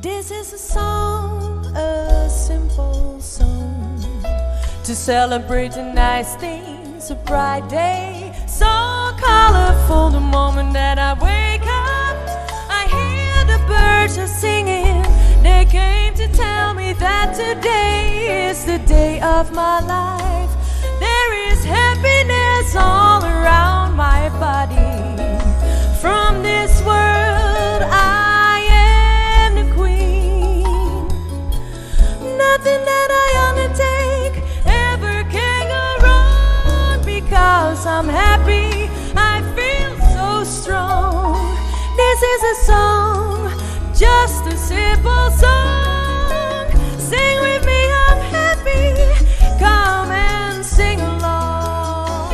This is a song, a simple song To celebrate the nice things, a bright day So colorful the moment that I wake up I hear the birds are singing They came to tell me that today is the day of my life There is happiness all around my body From this world I am the queen Nothing that I undertake ever can go wrong Because I'm happy, I feel so strong This is a song, just a simple song Sing with me, I'm happy, come and sing along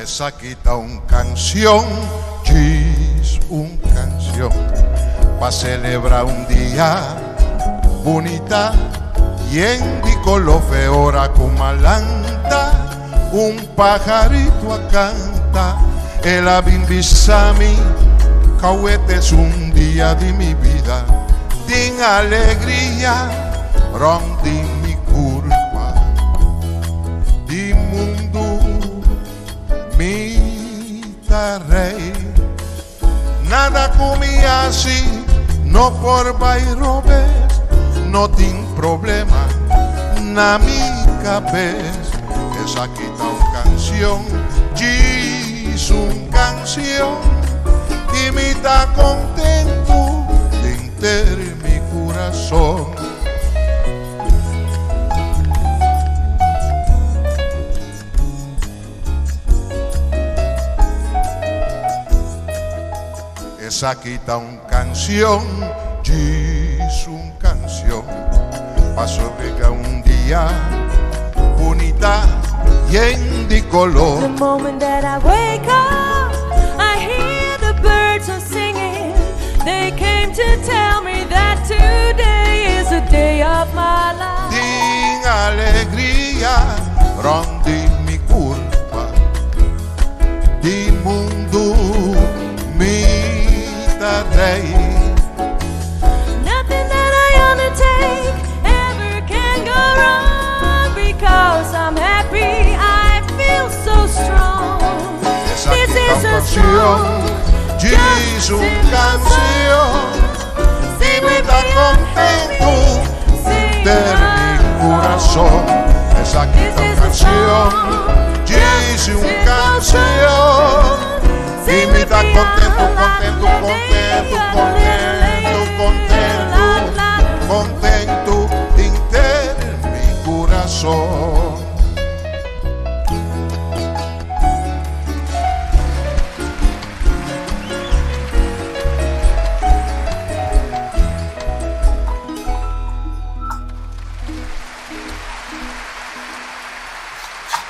Esaki ta un canción, djis un canción, pa celebra un dia bunita yen di color fe ora cu m'a lanta un pajarito a canta el a bin bisa mi c'awete es un dia di mi bida tin alegria rond di mi curpa di mundu mi ta rey nada cu mi haci no por bay robes no tin problema na mi cabes esaki ta un cancion djis un cancion y mi ta contento denter mi curason. Esaki ta un cancion, djis un cancion, pa sobrega un dia bunita yen di color. The moment that I wake up, I hear the birds are singing. They came to tell me that today is the day of my life. Tin alegria rond di mi curpa, di mundu mi ta rey. Nothing that I undertake ever can go wrong because I'm happy. I feel so strong. Esaki This ta is un a cancion, song, djis just a un simple cancion, song. y Sing mi with ta me, I'm contento happy. Sing denter mi curason. along. Esaki This ta un is a cancion, song, djis just a un simple cancion, song. y Sing mi with ta me, contento, la la contento, la contento, la contento, contento, la la la. contento denter mi curason.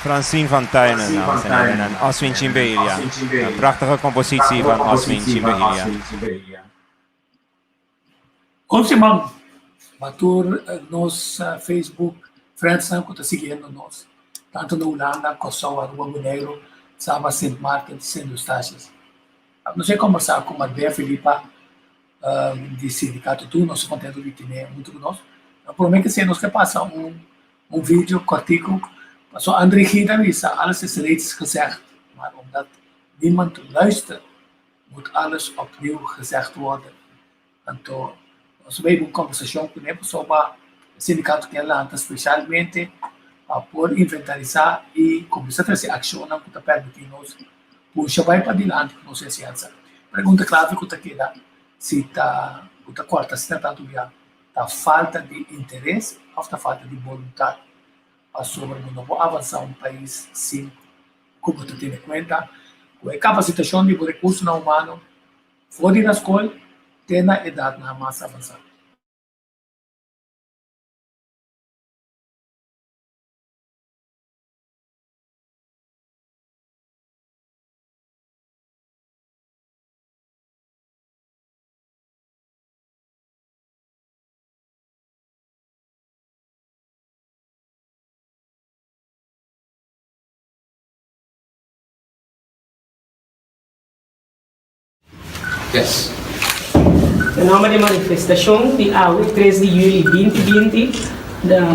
Francine van Tuinen, dames en heren, en Oswin Chimbelia. Een prachtige compositie van Oswin Chimbelia. Un siman pa tur nos Facebook friendsnan ku ta siguiendo nos, tantu na Hulanda, Kòrsou, Aruba, Boneiru, Saba, Sint Maarten, Sint Eustatius. Nos a kombersá ku Marbella Felipa di Sindikato Tur, nos ta kontentu di tene huntu ku nos. Promé ke esei nos ke pasa un un video kòrtiku, pasobra André Gide a bisa alles is reeds gezegd, maar omdat niemand luistert moet alles opnieuw gezegd worden. Anto nos a bay un kombersashon kuné pasobra e sindikato ke a lanta spesialmente pa por inventarisá i kuminsá trese akshonnan ku ta permití nos pusha bai padilanti ku nos enseñansa. Pregunta klave ku ta keda si ta ku ta kòrta asina tantu bia ta falta di interes òf ta falta di boluntat pasobra bo no por avansá un pais sin ku bo ta tene kuenta ku e kapasitashon di bo rekursonan humano for di na skol te na edatnan mas avansá. Yes. Na nòmber di e manifestashon di awe tres di yüli binti binti,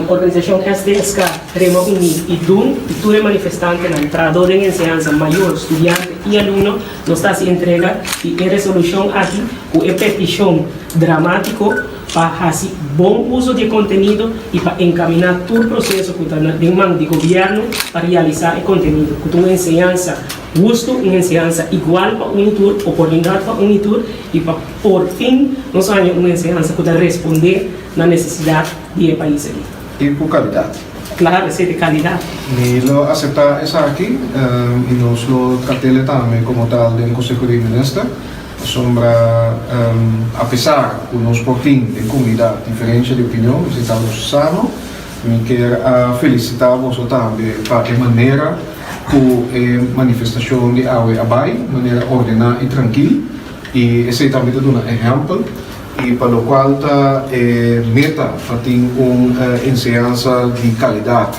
organisashon SDSK, Rema Uní i dun i tur e manifestantenan, trahadó den enseñansa, mayor, studiante i alumno, nos ta hasi entrega di e resolushon aki ku e petishon dramátiko pa hasi bon uso di e kontenido i pa enkaminá tur proseso ku ta den man di gobièrnu pa realisá e kontenido, ku ta un enseñansa hustu, un enseñansa igual pa un i tur, oportunidat pa un i tur i pa por fin nos haña un enseñansa ku ta respondé na nesesidat di e pais aki. I ku kalidat. Klaro, esei ta kalidat. Mi lo aseptá esaki i nos lo trat'el tambe komo tal den Konseho di Minister. Pasobra apesar ku nos por tin den komunidat diferensha di opinion, esei ta algo sano. Mi kier a felisitá boso tambe pa e manera ku e manifestashon di awe a bai, manera ordená i trankil, i esei tambe ta duna ehèmpel. I pa lokual ta e meta pa tin un enseñansa di kalidat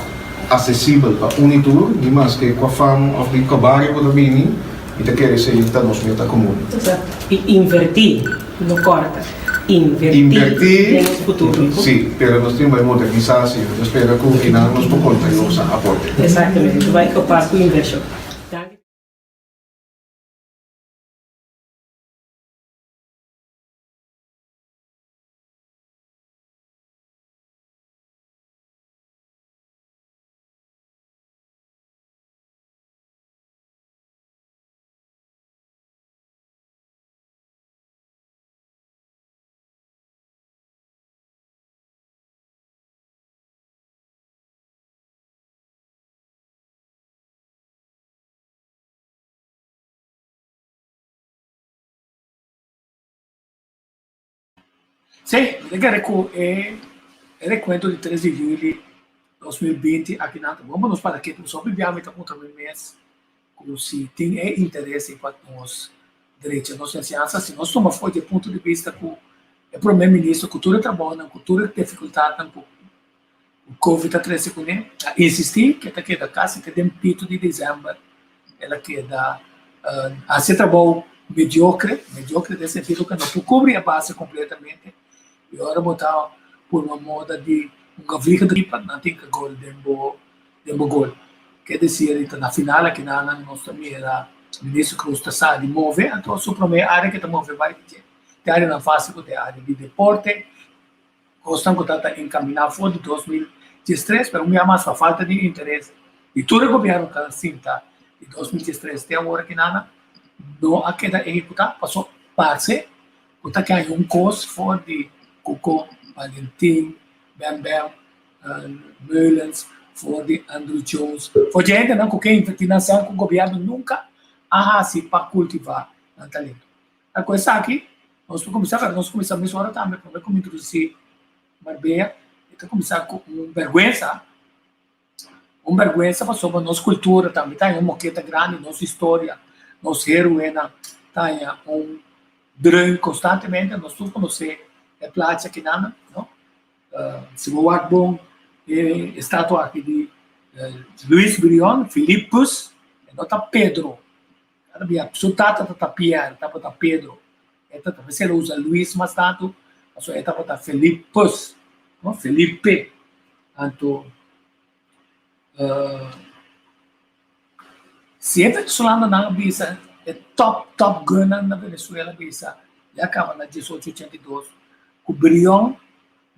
asesibel pa un i tur, ni maske kua fam òf di kua bario bo ta bini, Mi ta kere esei ta nos meta komun. Exacto. I invertí, no kòrta. Invertí den nos futuro. Sí, pero nos tin bai modernisá sí. Mi ta spera ku einan nos por konta nos aporte. Exactamente. Ta bai kapas ku invershon. Danki. Sí, mi ta kere ku e rekuento di tres di juli 2020 akinan ta bon pa nos para ketu. Pasobra hopi bia mi ta puntra mi mes ku si tin e interes ei pa nos drecha nos enseñansa, si nos tuma for di e punto di bista ku e prome minister ku tur e trabounan, ku tur e difikultatnan ku Covid a trese kuné, a insistí ku e ta keda kasi te den pito di desèmber el a keda hasi e trabou mediokre, mediokre den sentido ku e no por kubri e base kompletamente i ora bo ta purba moda di hunga vliegende keeper nan tin ke gol den bo den bo gol. Ke desir ta na final akinanan nos ta mira Minister Croes ta sa di move, anto su prome area ke ta move bai dje te areanan fasico te area di deporte, kosnan ku ta ta encamina for di 2013, pero un bia mas pa falta di interes di tur e gobierno ta sinta di 2013 te awor akinanan no a keda ehecuta paso parce ku ta kai un kos for di Cuco, Valentin, Bam Bam, Meulens, for di Andrew Jones, for di hendenan ku ke invertí nan sèn ku gobièrnu nunka a hasi pa kultivá nan talento. Ta ku esaki nos por kuminsá, pero nos kuminsá mesora tambe promé ku mi introdusí Marbella, e ta kuminsá ku un bèrgwensa, un bèrgwensa pasobra nos kultura tambe ta haña un moketa grandi, nos historia, nos héroenan ta haña un dreun konstantemente, nos tur konosé e plachi akinan, no? Si bo wak bon e estatua aki di Luis Brion, Philippus, e no ta Pedro. Kada bia su tata ta Pierre, tabata Pedro. E ta ta el usa Luis mas tantu, pasobra e tabata Philippus, no? Felipe. Anto, si e venezolanonan a bisa, e top top gunnan na Venezuela a bisa, ya kaba na 1882, ku Brion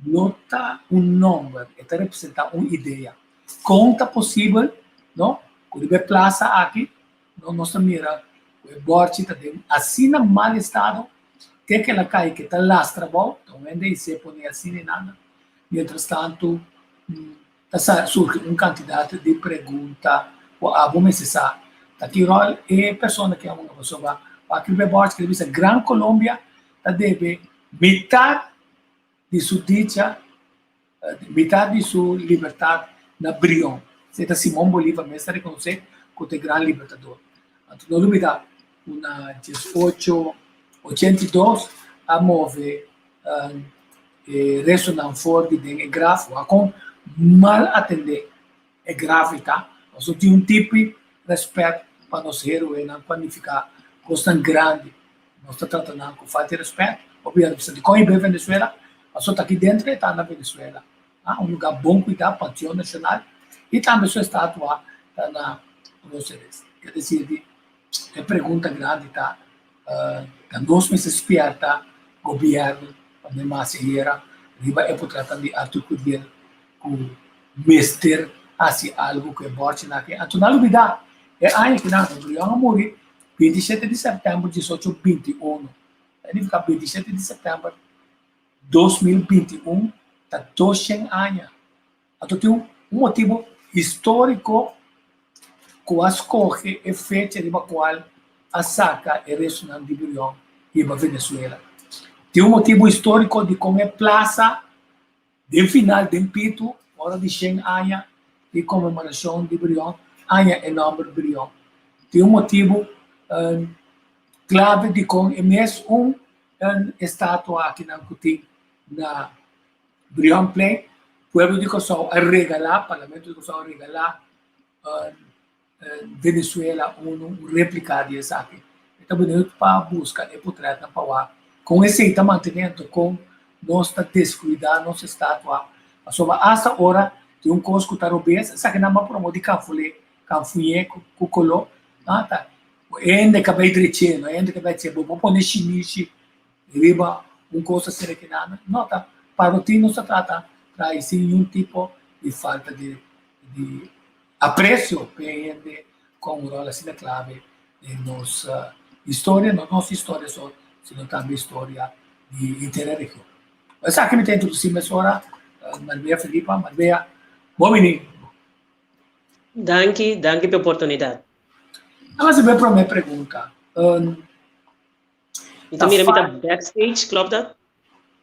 no ta un nomber, e ta representá un idea. Kon ta posibel, no, ku riba e plasa aki no nos ta mira ku e bòrchi ta den asina mal estado te ku el a kai ku e ta lastra abou, ta un hende i se pone asina i nada. Mientras tantu ta sa surgi un kantidat di pregunta ku abo mester sa ta ki ròl e persona ke a hunga pasobra wak riba e bòrchi ta bisa Gran Colombia ta debe mitar di su dicha, mitar di su libertat na Brion. Esei ta Simon Bolivar mes ta rekonosé ku ta e gran libertador. Anto no lubidá ku na 1882 a move e restonan for di den e graf. Wak kon mal atendé e graf ei ta. Nos no tin un tipi rèspèt pa nos héroenan ku a nifiká kosnan grandi. Nos ta trata nan ku falta di rèspèt. Hopi hende bisa dikon e bai Venezuela? Pasobra ta aki dentro e ta na Venezuela. Un lugá bon kuidá, Panteon Nacional, i tambe su estatua ta na Próceres. Ke desir di e pregunta grandi ta, ta nos mester spièrta gobièrnu pa no mas hera riba e potrètnan di Arthur Curiel ku mester hasi algu ku e bòrchinan aki. Anto no a lubidá e aña kinan Brion a muri 27 di sèptèmber 1821. Ta nifiká 27 di sèptèmber 2021 ta 200 aña. Anto tin un motibu históriko ku a skohe e fecha riba kual a saka e restonan di Brion hiba Venezuela. Tin un motibu históriko dikon e plasa Den final den pitu, ora di shen aña di konmemorashon di Brion, aña e nòmber Brion. Tin un motibu klave dikon e mes un estatua akinan ku tin na Brionplein, pueblo di Kòrsou a regalá, Parlamento di Kòrsou a regalá Venezuela un replika di esaki. E ta beniut pa buska e potretnan pa wak kon esei ta mantené anto kon nos ta deskuidá nos estatua. Pasobra asta ora tin un kos ku ta robes, esakinan bo a promó di kanfulé, kanfuñé ku koló, ta hende ka bai drech'é, no hende ka bai hacié, bo por pone shinishi riba un kos asina kinan. No, ta parotin nos ta trata traha sin niun tipo di falta di Aprecio p'e hende con un rol asina clave den nos historia, no nos historia so, sino tambe historia di henter e region. Esaki mi ta introduci mesora Marbella Felipa. Marbella, bon bini. Danki, danki p'e oportunidad. A haci mi prome pregunta. Mi ta mira mi ta backstage, klopt dat?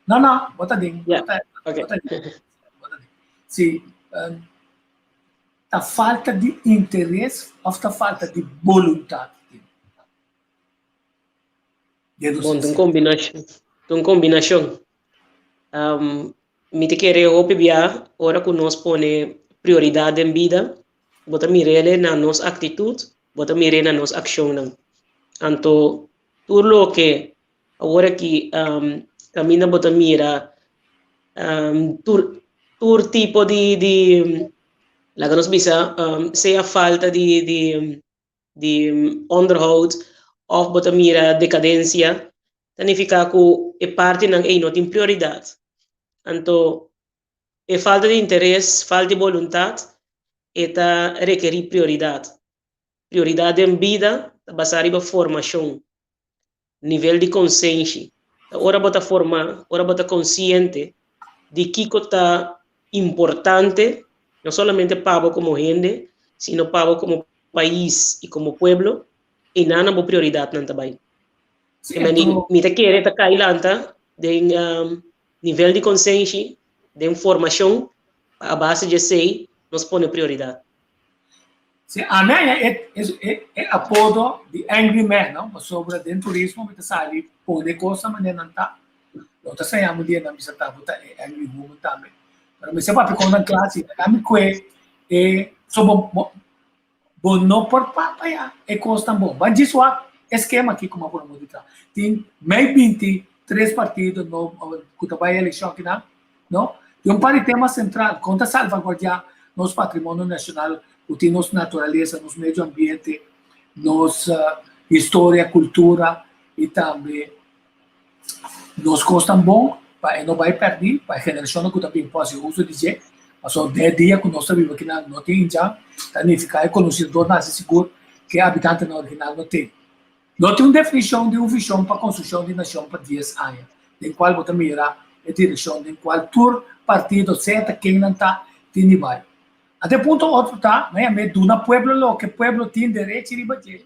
No, no, bo ta den. Bo ta den. Si, Ta falta di interes of ta falta di boluntad tin? Den nos Bon, ta un combinacion. Ta un combinacion. Um, mi ta kere hopi bia ora cu nos pone prioridad den bida, bo ta mirele na nos actitud, bo ta mir'é na nos accionnan. Anto, tur loke Awor aki kaminda bo ta mira tur tur tipo di di laga nos bisa sea falta di di di onderhoud òf bo ta mira dekadensia ta nifiká ku e partinan ei no tin prioridat. Anto e falta di interes, falta di boluntat e ta rekerí prioridat. Prioridat den bida ta basá riba formashon. Nivel di konsenshi. Ta ora bo ta formá, ora bo ta konsiente di kiko ta importante, no solamente pa bo komo hende, sino pa bo komo pais i komo pueblo, einan bo prioridatnan ta bai. Mi ta kere ta kai lanta den nivel di konsenshi, den formashon, pa a base di esei nos pone prioridat. Si, ami a haña e e apodo di Angry Man, no? Pasobra den turismo mi ta sali pone kosnan manera nan ta. Lo ta saña un dia nan bisa ta bo ta e Angry Woman tambe. Pero mi sa papia kon nan kla si. Ami kue e so bo bo bo no por papia e kosnan bon. Ban djis wak e skema aki kuma por a traha. Tin mei 23 partido no ku ta bai elekshon akinan. No? Tin un par di tema sentral, kon ta salvaguardiá nos patrimonio nashonal ku tin nos naturalesa, nos medio ambiente, nos historia, kultura i tambe nos kosnan bon pa e no bai pèrdí, pa e generashonnan ku ta bin por hasi uso di dje. Pasobra den e dia ku nos ta biba akinan no tin injan, ta nifiká e konosedornan hasi sigur ku e habitantenan original no tin. No tin un definishon di un vishon pa konstrukshon di nashon pa dies aña, den kual bo ta mira e direkshon den kual tur partido, sea ta ken nan ta, tin di bai. Ante e punto otro ta, nan yam'é duna pueblo loke pueblo tin derechi riba dje.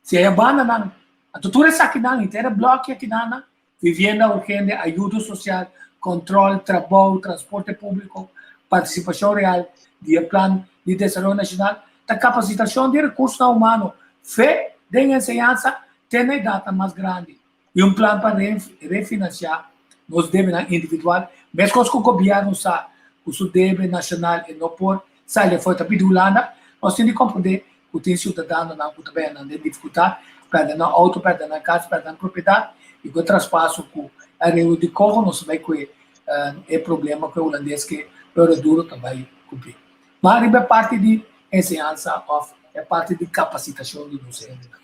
Si aya banda nan, anto tur esakinan, henter e bloki akinannan, Vivienda urgente, ayudo sosial, kòntròl, trabou, transporte públiko, partisipashon real di e Plan di Desaroyo Nashonal, ta kapasitashon di rekursonan humano, fe den enseñansa te na edatnan mas grandi i un plan pa refinansiá nos debenan individual, meskos ku gobièrnu sa ku su debe nashonal e no por sali afó e ta pidi Hulanda, nos tin di komprendé ku tin siudadanonan ku ta bai andan den difikultat. pèrdè nan outo, pèrdè nan kas, pèrdè nan propiedat i ku e traspaso ku e areglo di Congo nos ta bai ku e problema ku e hulandes ke pero duro ta bai kumpli. Ma riba e parti di enseñansa òf e parti di kapasitashon di nos hendenan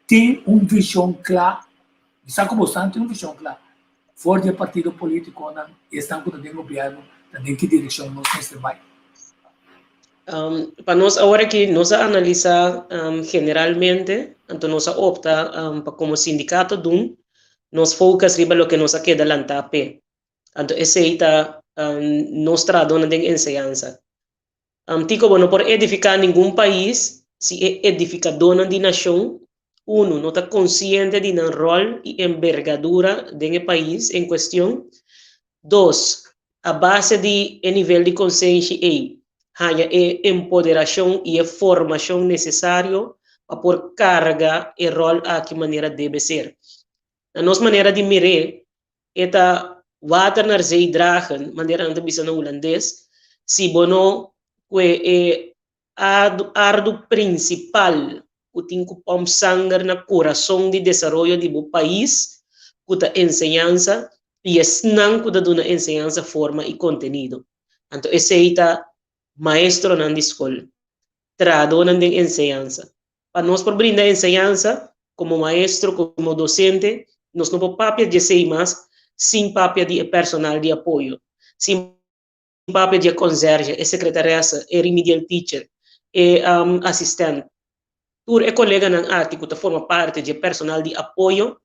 tin un vishon kla, mi sa ku boso tin un vishon kla for di e partido politikonan i esnan ku ta den gobièrnu ta den ki direkshon nos mester bai. Pa nos awor aki nos a analisá generalmente, anto nos a opta pa komo sindikato dun nos focus riba loke nos a keda lantá p'e. Anto esei ta nos trahadónan den enseñansa. Tiko bo no por edifiká ningun pais si e edifikadónan di nashon, unu, no ta konsiente di nan ròl i embergadura den e pais en kuestion, dos, a base di e nivel di konsenshi ei, haña e empoderashon i e formashon nesesario pa por karga e ròl aki manera debe ser. Na nos manera di mir'é, e ta water naar zee dragen, manera nan ta bisa na hulandes, si bo no kue e ardu prinsipal ku tin ku pòmp sanger na kurason di desaroyo di bo pais, ku ta enseñansa, i esnan ku ta duna enseñansa forma i kontenido. Anto esei ta maestronan di skol, trahadónan den enseñansa. Pa nos por brinda enseñansa, komo maestro, komo dosente, nos no por papia di esei mas sin papia di e personal di apoyo, sin papia di e konserge, e sekretaresa, e remedial teacher, e asistent. Tur e koleganan aki ku ta forma parti di e personal di apoyo,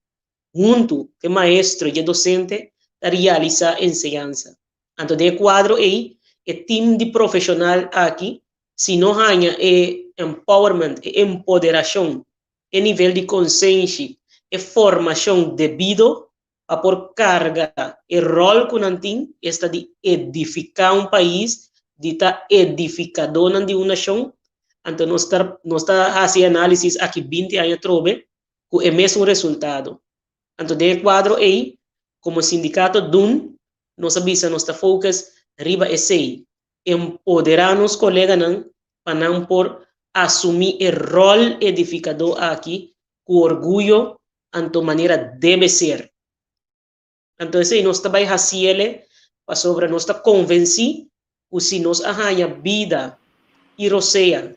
huntu ku e maestro i e dosente ta realisá enseñansa. Anto den e kuadro ei, e tim di profeshonal aki si no haña e empowerment, e empoderashon, e nivel di konsenshi, e formashon debido pa por karga e ròl ku nan tin, esta di edifiká un pais, di ta edifikadónan di un nashon, anto nos ta nos ta hasi e análisis aki binti aña atrobe ku e mesun resultado. Anto den e kuadro ei, komo sindikato dun, nos a bisa nos ta focus riba esei, empoderá nos koleganan pa nan por asumí e ròl edifikadó aki ku orguyo anto manera debe ser. Anto esei nos ta bai hasiele pasobra nos ta konvensí ku si nos a haña bida i rosea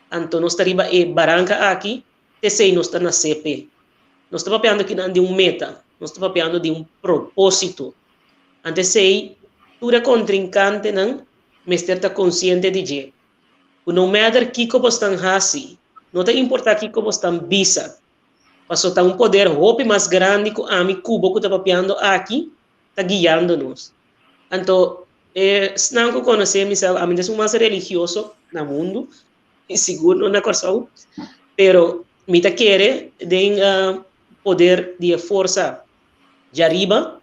anto nos ta riba e baranka aki, t'esei nos ta nasé p'e. Nos ta papiando kinan di un meta, nos ta papiando di un propósito. Anto esei tur e kontrinkantenan mester ta konsiente di dje, ku no matter kiko bo stan hasi, no ta importá kiko bo stan bisa, paso ta un poder hopi mas grandi ku ami ku bo ku ta papiando aki ta guiando nos. Anto esnan ku konosé mi sa ami ta esun mas religioso na mundu, i sigur no na Kòrsou, pero mi ta kere den poder di e forsa djariba.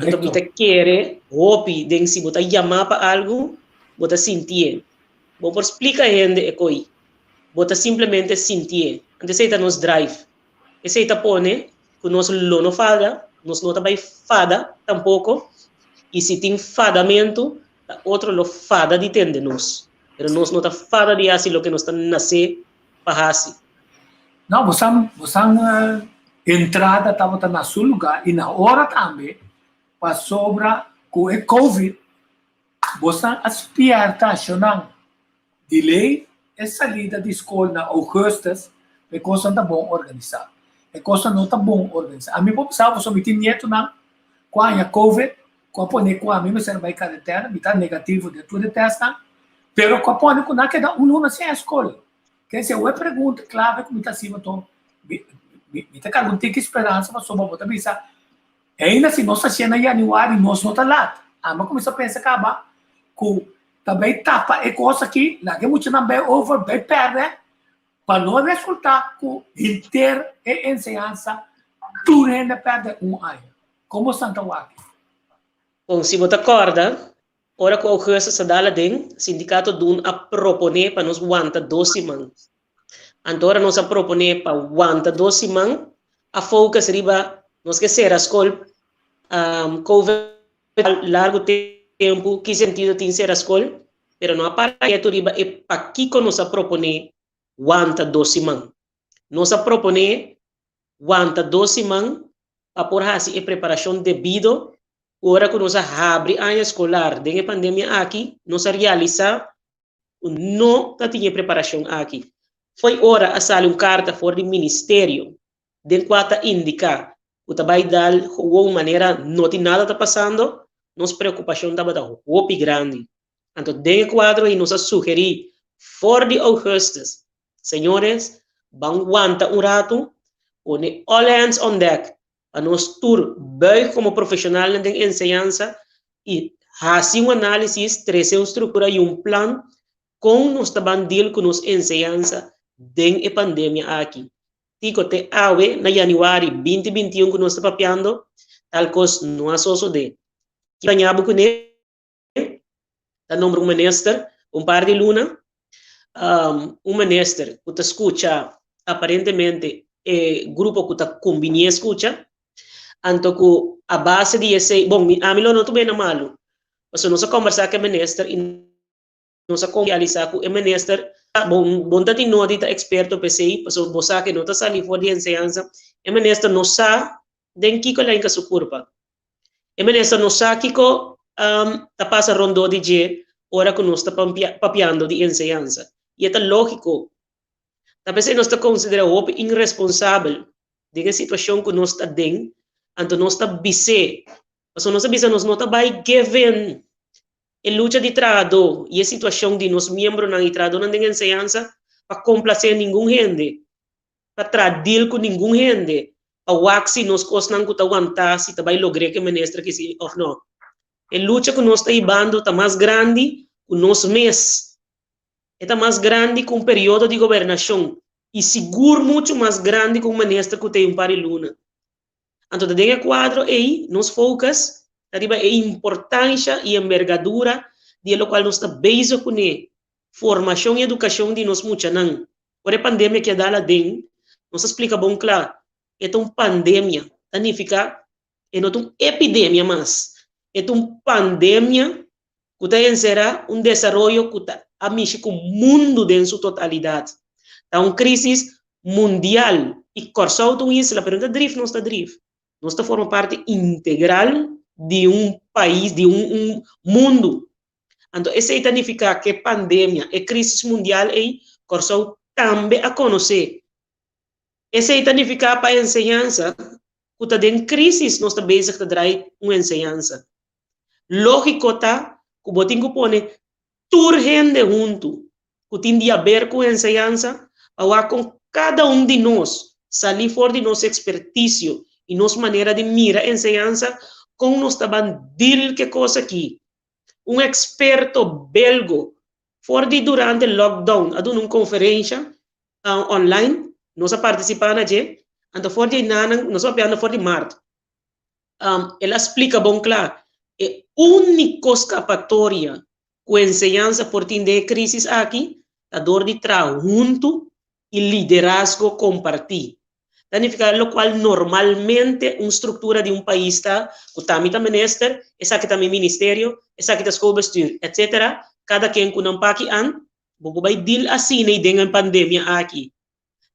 Anto mi ta kere hopi den si bo ta yamá pa algu, bo ta sintié. Bo por splika hende e koi, bo ta simplemente sintié. Anto esei ta nos drive. Esei ta pone ku nos lo no fada, nos no ta bai fada tampoko, i si tin fadamentu, ta otro lo fada di tende nos. Pero nos no ta fada di hasi loke nos ta nasé pa hasi. No, bosan bosan entrada tabata na su lugar y na ora tambe, pasobra cu e covid bosan a spierta ashonan delay e salida di scol na augustus, pa e cosnan ta bon organisa. E cosnan no ta bon organisa. Ami por bisa boso mi tin nietonan cu a haña covid, cu a pone cu ami mester bay cuarentena, mi ta negativo den tur e testnan, pero cu a pone cu nan a keda un luna sin scol. Kese e pregunta clave cu mi ta haci boto, mi mi ta carga un tiki speransa pasobra bo ta bisa ainda si nos ta hacié na januari nos no ta lat. Ami a cuminsa pensa caba cu ta bay tapa e cos aki, laga e muchanan bay over, bay perde, pa no resulta cu henter e enseñansa tur hende perde un aña. Como esnan ta wak? Bon, si bo ta corda, Ora ku Augustus a dal aden, Sindikato Dun a proponé pa nos wanta dos siman. Anto ora nos a proponé pa wanta dos siman, a focus riba nos ke sera skol, Covid largu tempu, ki sentido tin sera skol, pero no a para ketu riba e pakiko nos a proponé wanta dos siman. Nos a proponé. Wanta dos siman pa por hasi e preparashon debido. Ora ku nos a habri aña eskolar den e pandemia aki, nos a realisá ku no ta tin e preparashon aki. Fo'i ora a sali un karta for di ministerio den kua ta indiká ku ta bai dal gewoon manera no tin nada ta pasando, nos preokupashon tabata hopi grandi. Anto den e kuadro ei nos a sugerí for di ougùstùs, señores, ban wanta un ratu, pone all hands on deck pa nos tur buig komo profeshonalnan den enseñansa i hasi un análisis, trese un struktura i un plan kon nos ta ban deal ku nos enseñansa den e pandemia aki. Tiko te awe na yanüari 2021 ku nos ta papiando, tal kos no a sosodé. Ki baña bo kuné? Ta nombra un minister un par di luna, un minister ku ta skucha aparentemente e grupo ku ta kumbinié skucha, anto ku a base di esei, bon, ami lo no tum'é na malu, pasobra nos a kombersá ku e minister i nos a realisá ku e minister, bon, bo no ta tin nodi ta eksperto pa esei, pasobra bo sa ku e no ta sali for di enseñansa, e minister no sa den kiko el a hinka su kurpa. E minister no sa kiko ta pasa rondó di dje ora ku nos ta papiando di enseñansa. I e ta lógiko. Ta p'esei nos ta konsiderá hopi iresponsabel den e situashon ku nos ta den, anto nos ta bis'é, pasobra nos a bisa nos no ta bai give in e lucha di trahadó i e situashon di nos miembronan i trahadónan den enseñansa pa komplasé ningun hende. pa traha deal ku ningun hende pa wak si nos kosnan ku ta wantá si ta bai logr'é ku e minister aki si òf no. E lucha ku nos ta hibando ta mas grandi ku nos mes. E ta mas grandi ku un periodo di gobernashon i sigur muchu mas grandi ku un minister ku ta ei un par di luna. Anto ta den e kuadro ei nos focus ta riba e importansha i embergadura di e lokual nos ta bezig kuné, formashon i edukashon di nos muchanan. Ora e pandemia ke a dal aden, nos a splika bon kla, e ta un pandemia, ta nifiká e no ta un epidemia mas, e ta un pandemia ku ta enserá un desaroyo ku ta a mishi ku mundu den su totalidat. Ta un krísis mundial i Kòrsou ta un isla, pero no ta drif nos ta drif. Nos ta forma parti integral di un pais, di un mundu. Anto esei ta nifiká ku e pandemia, e krísis mundial ei, Kòrsou tambe a konosé. Esei ta nifiká pa enseñansa ku ta den krísis nos ta bezig ta drai un enseñansa. Lógiko ta ku bo tin ku pone tur hende huntu ku tin di haber ku enseñansa pa wak kon kada un di nos salí for di nos ekspertisio i nos manera di mira enseñansa kon nos ta ban dil ku e kos akí. Un eksperto belgo for di durante lockdown a duna un konferensha online, nos a partisipá na dje, anto for di einanan nos a papiando for di mart. El a splika bon kla e úniko skapatoria ku enseñansa por tin den e krísis aki ta dor di traha huntu i liderazgo kompartí. Ta nifiká lokual normalmente un struktura di un pais ta, ku ta mi ta minister, esaki ta mi ministerio, esaki ta schoolbestuur, etcetera, kada ken ku nan paki an, bo por bai deal asina i den e pandemia aki.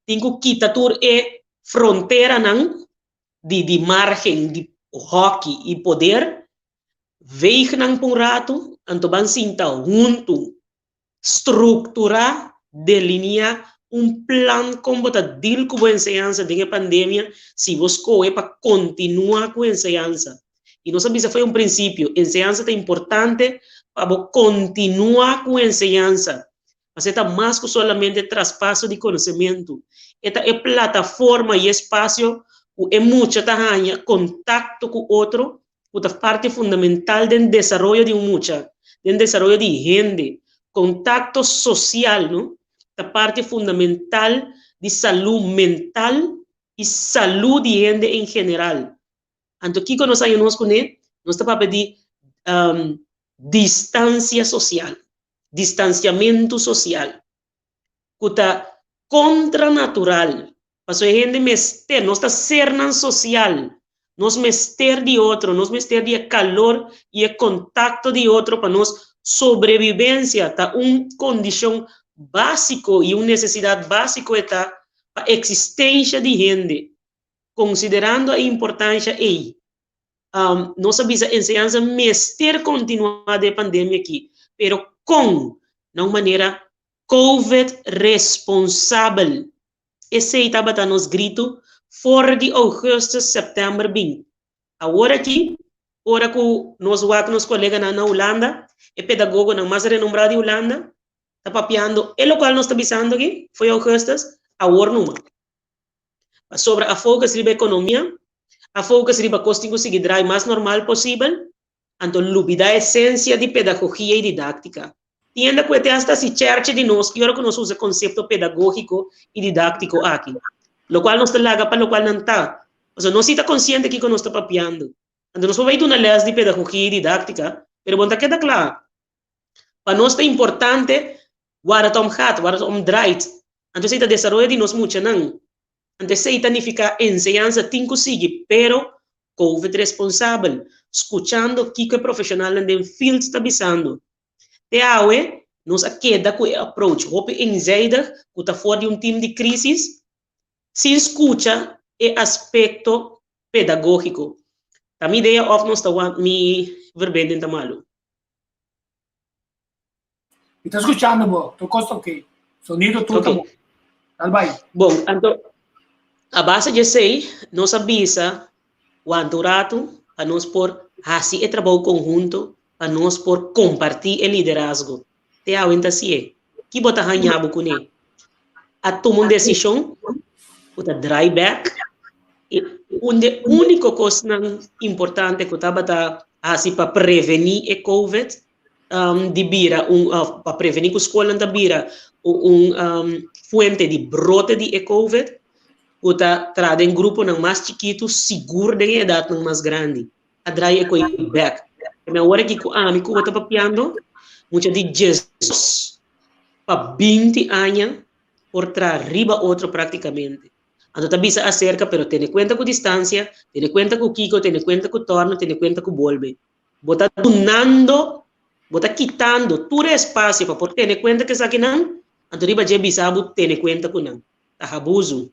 Tin ku kita tur e fronteranan di di margen di hoki i poder, veeg nan pa un ratu, anto ban sinta huntu Strukturá, deliniá un plan kon bo ta deal ku bo enseñansa den e pandemia si bo skohe pa kontinuá ku enseñansa. I nos a bisa fo'i un prinsipio, enseñansa ta importante pa bo kontinuá ku enseñansa. Pasobra e ta mas ku solamente traspaso di konosementu. E ta e plataforma i espasio ku e mucha ta haña kontakto ku otro ku ta parti fundamental den desaroyo di un mucha, den desaroyo di hende. Kontakto sosial, no, ta parti fundamental di salú mental i salú di hende en general. Anto kiko nos haña nos kuné? Nos ta papia di distansia sosial, distansiamentu sosial. ku ta kontra natural, pasobra e hende mester, nos ta sernan sosial, nos mester di otro, nos mester di e kalor i e kontakto di otro pa nos sobrevivensia, ta un kondishon básiko i un nesesidat básiko e ta pa eksistensha di hende. Konsiderando e importansha ei, nos a bisa enseñansa mester kontinuá den e pandemia akí, pero kon? Na un manera Covid responsabel. Esei tabata nos gritu for di ougùstùs, sèptèmber bin. Awor aki, ora ku nos wak nos koleganan na Hulanda, e pedagogonan mas renombrá di Hulanda, ta papiando e lokual nos ta bisando aki, fo'i ougùstùs, awor numa. Pasobra a focus riba ekonomia, a focus riba kos tin ku sigui drai mas normal posibel, anto lubida esensia di pedagogia i didáktika. Tienda ku e te hasta hasi chèrchi di nos ki ora ku nos usa konsepto pedagógiko i didáktiko aki. Lokual nos ta laga pa lokual nan ta. Pasobra nos si ta konsiente kiko nos ta papiando. Anto nos por bai duna lès di pedagogia i didáktika, pero bo no ta keda kla. Pa nos ta importante waar het om gaat, waar het om draait. Anto esei ta desaroyo di nos muchanan. Anto esei ta nifiká enseñansa tin ku sigui, pero Covid responsabel, skuchando kiko e profeshonalnan den field ta bisando. Te awe nos a keda ku e approach hopi eenzijdig ku ta for di un team di crisis sin skucha e aspekto pedagógiko. Ta mi idea òf nos ta wak mi verbinding ta malu? Mi ta skuchando bo, tur kos ta ok. Sonido tur ta bon. Dal bai. Bon, anto a base di esei nos a bisa wanta un ratu pa nos por hasi e trabou konhunto, pa nos por kompartí e liderazgo. Te awe ta hasié. Ki bo ta haña bo kuné? A tuma un desishon ku ta drai bèk i un di e úniko kosnan importante ku tabata hasi pa prevení e covid di bira un òf pa prevení ku skolnan ta bira un fuente di brote di e covid ku ta traha den gruponan mas chikitu sigur den e edatnan mas grandi a drai e koi bèk. Mi awor aki ku ami ku bo ta papiando mucha di djesdos pa binti aña por traha riba otro praktikamente. Anto ta bisa aserka pero tene kuenta ku distansia, tene kuenta ku kiko, tene kuenta ku tòrno, tene kuenta ku bolbe. Bo ta dunando, bo ta kitando tur e espasio pa por tene kuenta ku esakinan, anto riba dje bisa bo tene kuenta ku nan. Ta abusu.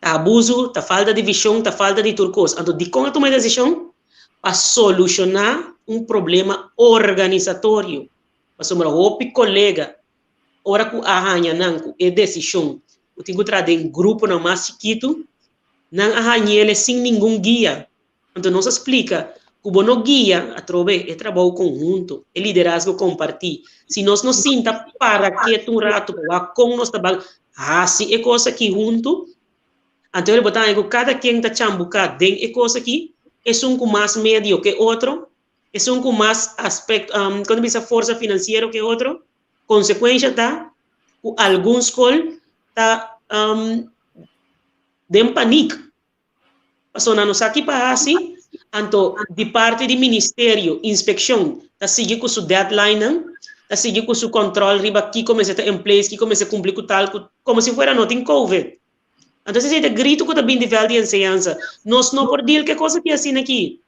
Ta abusu, ta falta di vishon, ta falta di tur kos. Anto dikon a tuma e desishon? Pa solushoná un problema organisatorio. Pasobra hopi kolega ora ku a haña nan ku e desishon ku tin ku traha den gruponan mas chikitu, nan a hañ'ele sin ningun guia. Anto nos a splika ku bo no guia atrobe e trabou konhunto, e liderazgo kompartí. Si nos no sinta para ketu un ratu pa wak kon nos ta ban hasi e kos aki huntu, anto bo ta haña ku kada ken ta chambuká den e kos aki, esun ku mas medio ke otro, esun ku mas aspekto, kon ta bisa forsa finansiero ke otro. Konsekuensha ta ku algun skol ta den panik. Pasobra nan no sa ki pa hasi, anto di parti di ministerio, inspekshon ta sigui ku su deadlinenan, ta sigui ku su kòntròl riba kiko mester ta in place, kiko mester kumpli ku tal, ku komo si fuera no tin covid. Anto esei ta e gritu ku ta bin di vèlt di enseñansa, nos no por deal ku e kos aki asina aki.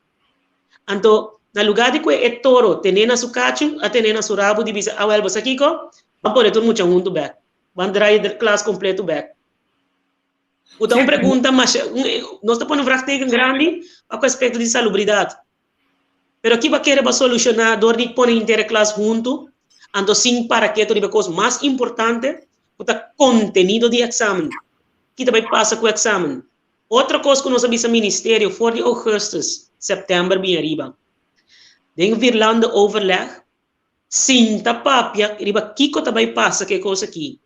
Anto na lugá di ku e toro ten'é na su kachu, a ten'é na su rabu di bisa, awèl bo sa kiko? Ban pone tur mucha huntu bèk, ban drai e klas kompletu bèk. Ku ta un pregunta masha, nos ta pone un vraagteken grandi pa ku aspekto di salubridat. Pero ki bo a kere bo a solushoná dor di pone henter e klas huntu, anto sin para ketu riba e kos mas importante ku ta kontenido di eksamen. Ki ta bai pasa ku eksamen? Otro kos ku nos a bisa ministerio for di ougùstùs, sèptèmber bin ariba. Den vierlandenoverleg sinta papia riba kiko ta bai pasa ku e kos aki.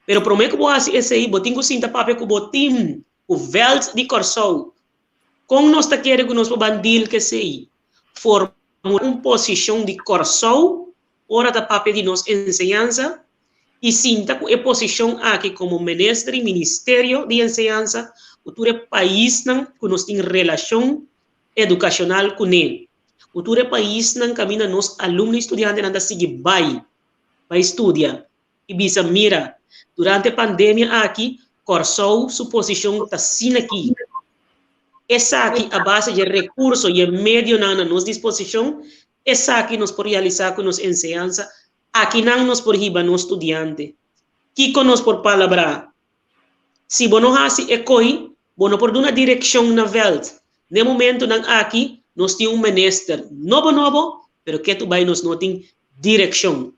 Pero promé ku bo hasi esei, bo tin ku sinta papia ku bo tim, ku vèlt di Kòrsou. Kon nos ta kere ku nos por ban deal ku esei? Formulá un posishon di Kòrsou ora ta papia di nos enseñansa i sinta ku e posishon aki komo minister i ministerio di enseñansa ku tur e paisnan ku nos tin relashon edukashonal kuné, ku tur e paisnan kaminda nos alumno i studiantenan ta sigui bai, bai studia. i bisa, Mira, durante e pandemia aki, Kòrsou su posishon ta asin'akí. Esaki a base dje rekurso i e medionan na nos disposishon, esaki nos por realisá ku nos enseñansa, akinan nos por hiba nos studiante. Kiko nos por palabrá? Si bo no hasi e koi, Bo no por duna direkshon na vèlt. N'e momentunan aki nos tin un minister nobo nobo, pero ketu bai nos no tin direkshon.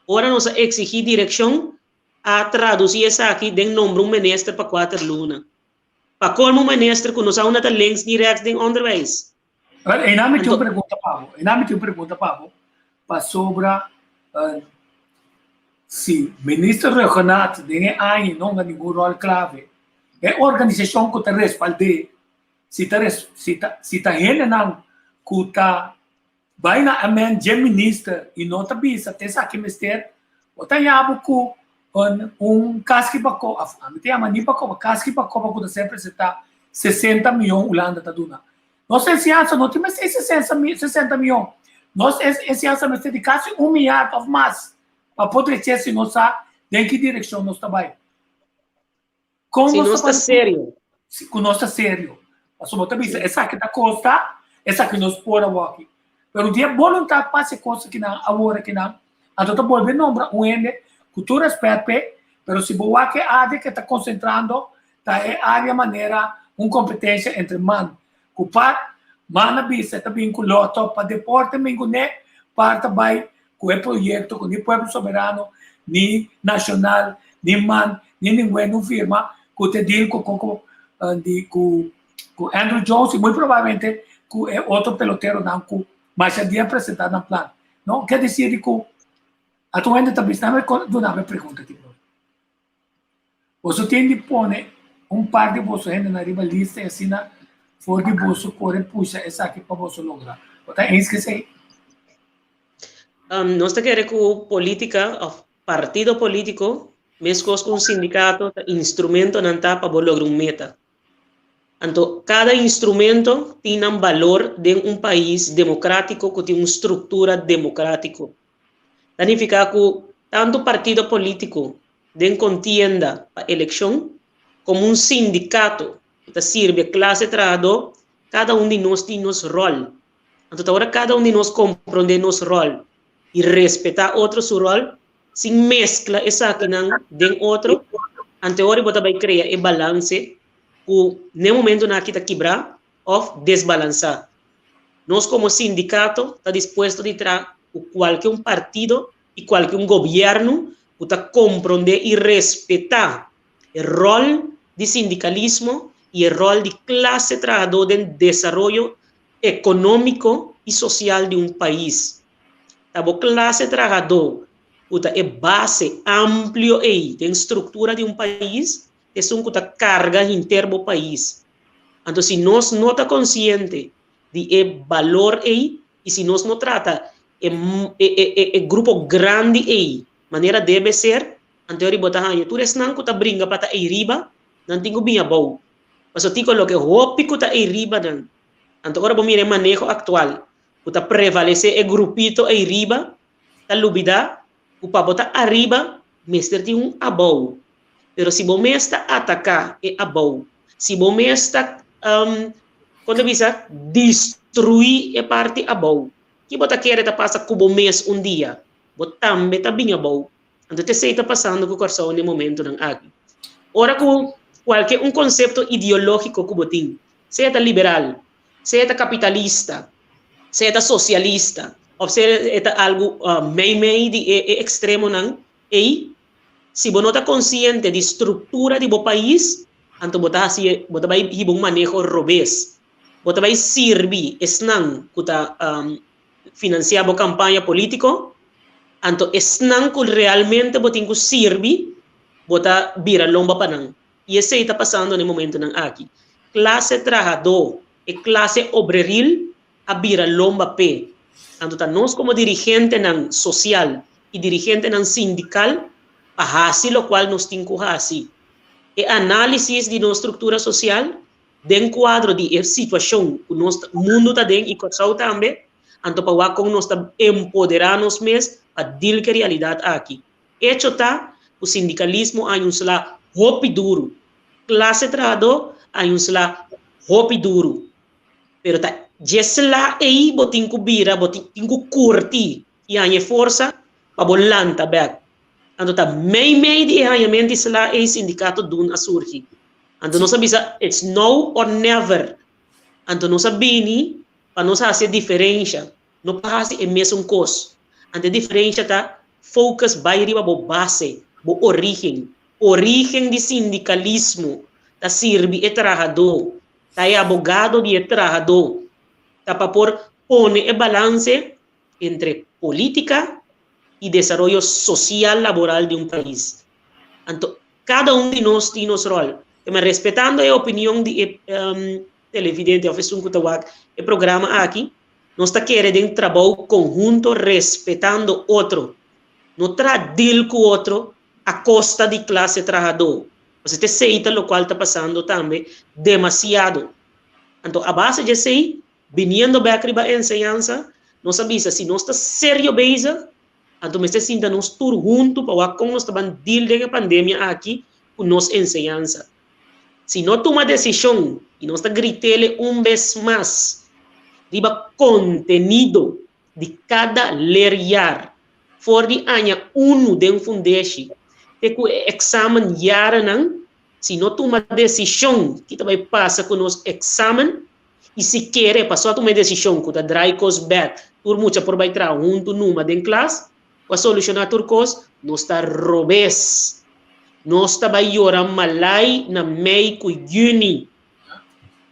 Ora nos a eksigí direkshon, a tradusí esaki den nombra un minister pa kuater luna. Pa kolmo un minister ku no sa unda ta links ni rèks den onderwijs. Wel, einan mi tin un pregunta pa bo. Einan mi tin un pregunta pa bo pasobra si minister Rhuggenaath den e aña no hunga ningun ròl klave, e organisashon ku ta respald'é, si ta si ta si ta hendenan ku ta bai na amen dje minister i no ta bisa te esaki mester, bo ta haña bo ku un un kaski pa ko, af ami ta yama ni pa koba, kaski pa koba ku ta ser presentá 60 miyon Hulanda ta duna. Nos enseñansa no tin mester 60 miyon. Nos enseñansa mester di kasi un milyard of mas pa por drecha si nos sa den ki direkshon nos ta bai. Kon Si nos ta serio. Si ku nos ta serio. Pasobra bo ta bisa esaki ta kosta, esaki nos por awoki. Pero di e boluntat pa hasi e kos akinan awor akinan, anto ta bolbe nombra un hende ku tur rèspèt p'e, pero si bo wak e área ke ta konsentrando ta e área manera un kompetensia entre man ku par, man a bisa e ta bin ku lòtò pa deporte min kuné, par ta bai ku e proyekto ku ni Pueblo Soberano, ni Nashonal, ni man, ni ninguen no firma ku ta deal ku koko di ku ku Andruw Jones i muy probablemente ku e otro peloteronan ku masha dia a presentá nan plan. No ke desir di ku atu hende ta bisa, dame duna mi pregunta aki bro. Boso tin di pone un par di boso hendenan riba lista i asina for di boso kore pusha esaki pa boso logra. Bo ta eens ku esei? Nos ta kere ku polítika òf partido polítiko, meskos ku un sindikato, ta instrumentonan ta pa bo logra un meta. Anto kada instrumento tin nan balor den un pais demokrátiko ku tin un struktura demokrátiko. Ta nifiká ku tantu partido polítiko den kontienda pa elekshon komo un sindikato ku ta sirbi e klase trahadó, kada un di nos tin nos ròl. Anto ta ora kada un di nos komprondé nos ròl i respetá otro su ròl sin meskla esakinan den otro, anto e ora bo ta bai krea e balanse ku n'e momentunan aki ta kibrá òf desbalansá. Nos komo sindikato ta dispuesto di traha ku kualke un partido i kualke un gobièrnu ku ta komprondé i respetá e ròl di sindikalismo i e ròl di klase trahadó den desaroyo ekonómiko i sosial di un pais. Ta bo klase trahadó ku ta e base amplio ei den struktura di un pais, esun ku ta karga hinter bo pais. Anto si nos no ta konsiente di e balor ei i si nos no trata e e grupo grandi ei manera debe ser, anto eri bo ta haña tur esnan ku ta bringa pa ta ei riba, nan tin ku bin abou. Pasobra tiko loke hopi ku ta ei riba nan. Anto ora bo mira e maneho aktual ku ta prevalesé e grupito ei riba, ta lubidá ku pa bo ta ariba mester tin un abou. Pero si bo mes ta ataká e abou, si bo mes ta, kon ta bisa, destruí e parti abou, ki bo ta kere ta pasa ku bo mes un dia? Bo tambe ta bin abou. Anto t'esei ta pasando ku Kòrsou n'e momentunan aki. Ora ku kualke un konsepto ideológiko ku bo tin, sea ta liberal, sea ta kapitalista, sea ta sosialista, òf sea e ta algu meimei di e ekstremonan ei, Si bo no ta konsiente di struktura di bo pais, anto bo ta hasi bo ta bai hiba un maneho robes. Bo ta bai sirbi esnan ku ta finansiá bo kampaña polítiko, anto esnan ku realmente bo tin ku sirbi, bo ta bira lomba pa nan. I esei ta pasando na e momentunan aki. Klase trahadó, e klase obreril a bira lomba p'e. Anto ta nos komo dirigentenan sosial i dirigentenan sindikal pa hasi lokual nos tin ku hasi. E análisis di nos struktura sosial den kuadro di e situashon ku nos mundu ta den i Kòrsou tambe, anto pa wak kon nos ta empoderá nos mes pa dil ku e realidat aki. Echo ta ku sindikalismo a un sla hopi duru, klase trahadó a un sla hopi duru. Pero ta dje sla ei bo tin ku bira, bo tin ku kurti i haña e forsa pa bo lanta bèk. Anto ta meimei di e hañament di sla ei sindikato dun a surgi. Anto nos a bisa it's now or never. Anto nos a bini pa nos hasi e diferensha, no pa hasi e mesun kos. Anto e diferensha ta focus bai riba bo base, bo origen. Origen di sindikalismo ta sirbi e trahadó, ta e abogado di e trahadó, ta pa por pone e balanse entre polítika i desaroyo sosial laboral di un pais. Anto kada un di nos tin nos ròl. Tema respetando e opinion di e televidente òf esun ku ta wak e programa aki, nos ta kere den trabou konhunto respetando otro. No traha deal ku otro a kosta di klase trahadó. Pasobra ta esei ta lokual ta pasando tambe demasiado. Anto a base di esei, biniendo bèk riba enseñansa, nos a bisa si nos ta serio bezig, Anto mester sinta nos tur huntu pa wak kon nos ta ban deal den e pandemia aki ku nos enseñansa. Si no tuma desishon i nos ta gritele un bes mas riba kontenido di kada leerjaar for di aña unu den fundeshi te ku e eksamen jarennan, si no tuma desishon ki ta bai pasa ku nos eksamen, I si kere, paso a tuma e desishon ku ta drai kos bèk, tur mucha por bai traha huntu numa den klas, ku a solushoná tur kos, nos ta robes. Nos ta bai yora malai na mei ku yüni.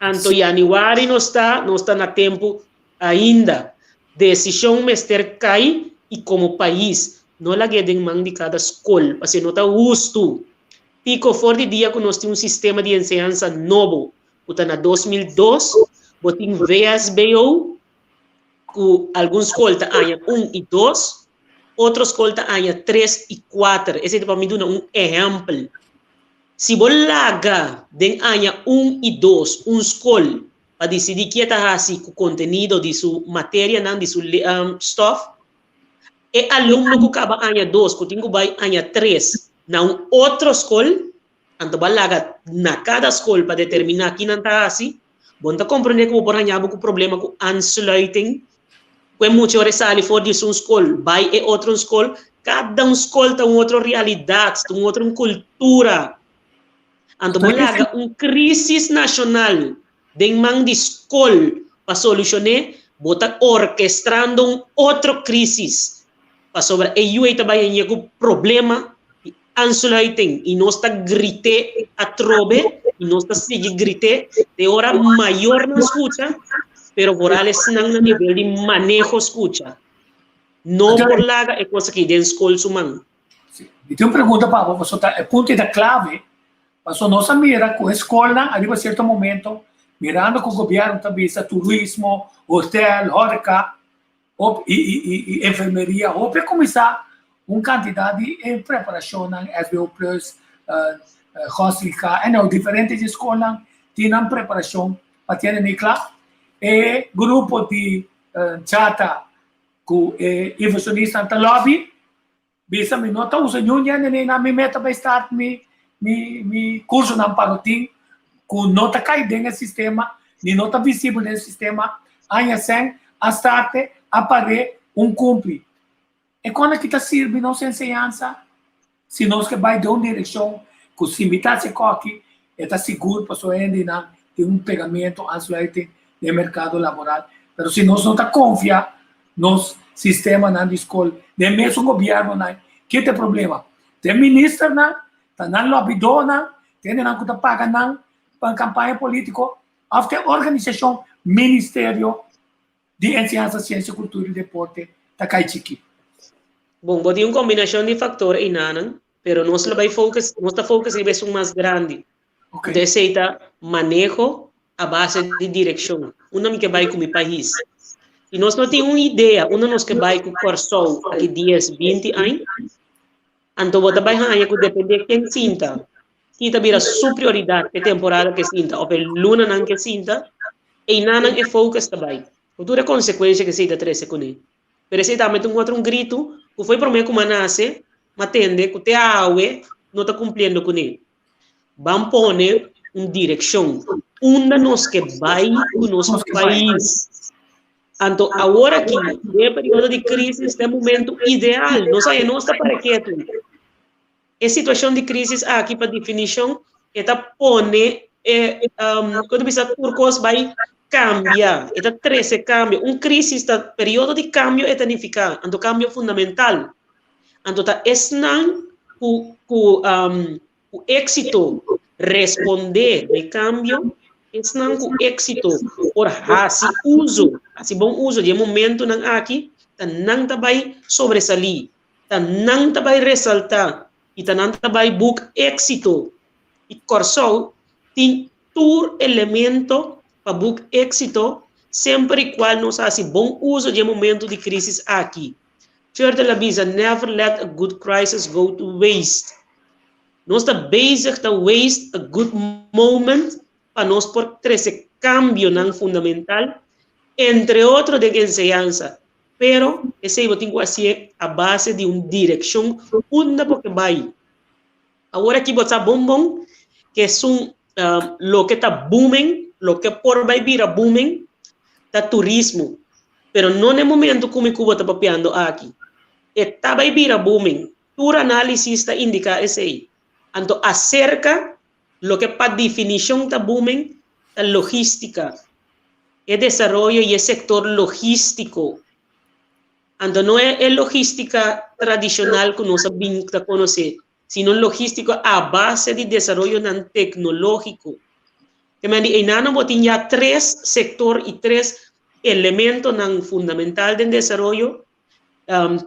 Anto yanüari nos ta, nos ta na tempu ainda. Desishon mester kai i komo pais, no lag'é den man di kada skol, pasobra no ta hustu. Piko for di dia ku nos tin un sistema di enseñansa nobo, ku ta na 2002, bo tin VSBO, ku algun skol ta aña un i dos, otro skol ta aña tres i kuater. Esei ta pa mi duna un ehèmpel. Si bo laga den aña un i dos un skol pa disidí kie ta hasi ku kontenido di su materianan, di su stòf, e alumno ku kaba aña dos ku tin ku bai aña tres na un otro skol, Anto bo a laga na kada skol pa determiná ki nan ta hasi. Bo no ta komprendé ku bo por haña bo ku problema ku aansluiting, ku e mucha ora e sali for di esun skol bai e otro un skol. Kada un skol ta un otro realidat, ta un otro un kultura. Anto bo laga un krisis nashonal den man di skol pa solushoné, bo ta orkestrando un otro krisis, pasobra e yu ei ta bai hañ'é ku problema di aansluiting i nos ta grit'é atrobe i nos ta sigui grit'é te ora mayornan skucha, pero vooral esnan na nivel di maneho skucha. No por laga e kos aki den skol su man. Mi tin un pregunta pa bo, pasobra e punto ei ta klave. Paso nos a mira ku e skolnan ariba sierto momento, mirando ku gobièrnu ta bisa turismo, hotel, horeca hop i i i i enfermeria, hopi a kuminsá un kantidat di e preparashonnan, SBO Plus, Gosliga, anyhow diferente di e skolnan tin nan preparashon pa tene mi kla. E grupo di chata ku e invershonistanan ta lobby. Bisa mi no ta usa niun hende ni na mi meta bai start mi mi mi cursonan parotin cu no ta cay den e sistema ni no ta visibel den e sistema aña sen a starte a pare un cumpli. E con aki ta sirbi nos enseñansa si nos ke bai den un direccion cu si mi ta haci e coki e ta sigur pasobra hendenan tin un pegamento aansluiting den mercado laboral pero si nos no ta confia nos sistemanan di skol den mesun gobiernonan ke ta e problema ta e ministernan ta nan lobidónan ta hendenan ku ta paga nan pa kampaña politiko òf ta e organisashon ministerio di enseñansa siensia kultura i deporte ta kai chikí. Bon bo tin un kombinashon di faktor einanan pero nos lo bai focus nos ta focus riba esun mas grandi Anto esei ta maneho a base di direkshon. Unda mi ke bai ku mi pais? Si nos no tin un idea unda nos ke bai ku Kòrsou aki dies, 20 aña, anto bo ta bai haña ku depende ken sinta, ki ta bira su prioridat e temporada ke sinta òf e lunanan ke sinta, einanan e focus ta bai. Ku tur e konsekuensha ke esei ta trese kuné. Pero esei tambe ta un otro un gritu ku foi promé ku mi a nase, mi a tende ku te awe no ta kumpliendo kuné. Ban pone un direkshon unda nos ke bai ku nos pais. Anto awor aki, den e periodo di krisis, ta e momento ideal. Nos haña nos ta para ketu. E situashon di krisis aki pa definishon. E ta pone e kon ta bisa tur kos bai kambia, e ta trese kambio. Un krísis ta periodo di kambio e ta nifiká, anto kambio fundamental. Anto ta esnan ku ku ku éksito respondé na e kambio, esnan ku éksito por hasi uso, hasi bon uso di e momentunan aki, ta nan ta bai sobresalí, ta nan ta bai resaltá i ta nan ta bai buk éksito. I Kòrsou tin tur elemento pa buk éksito semper i kual nos hasi bon uso di e momentu di krísis aki. Churchill a bisa, Never let a good crisis go to waste. Nos ta bezig ta waste a good moment pa nos por trese kambionan fundamental, entre otro den enseñansa. Pero esei bo tin ku hasié a base di un direkshon unda bo ke bai. Awor aki bo sa bon bon ku esun loke ta booming, loke por bai bira booming ta turismo. Pero no na e momento ku mi ku bo ta papiando aki. E ta bai bira booming. Tur análisis ta indiká esei. Anto aserka loke pa definishon ta booming ta logístika. E desaroyo i e sektor logístiko. Anto no e logístika tradishonal ku nos a bin ta konosé, sino logístiko a base di desaroyonan teknológiko. Te men di einan bo tin ya tres sektor i tres elementonan fundamental den desaroyo,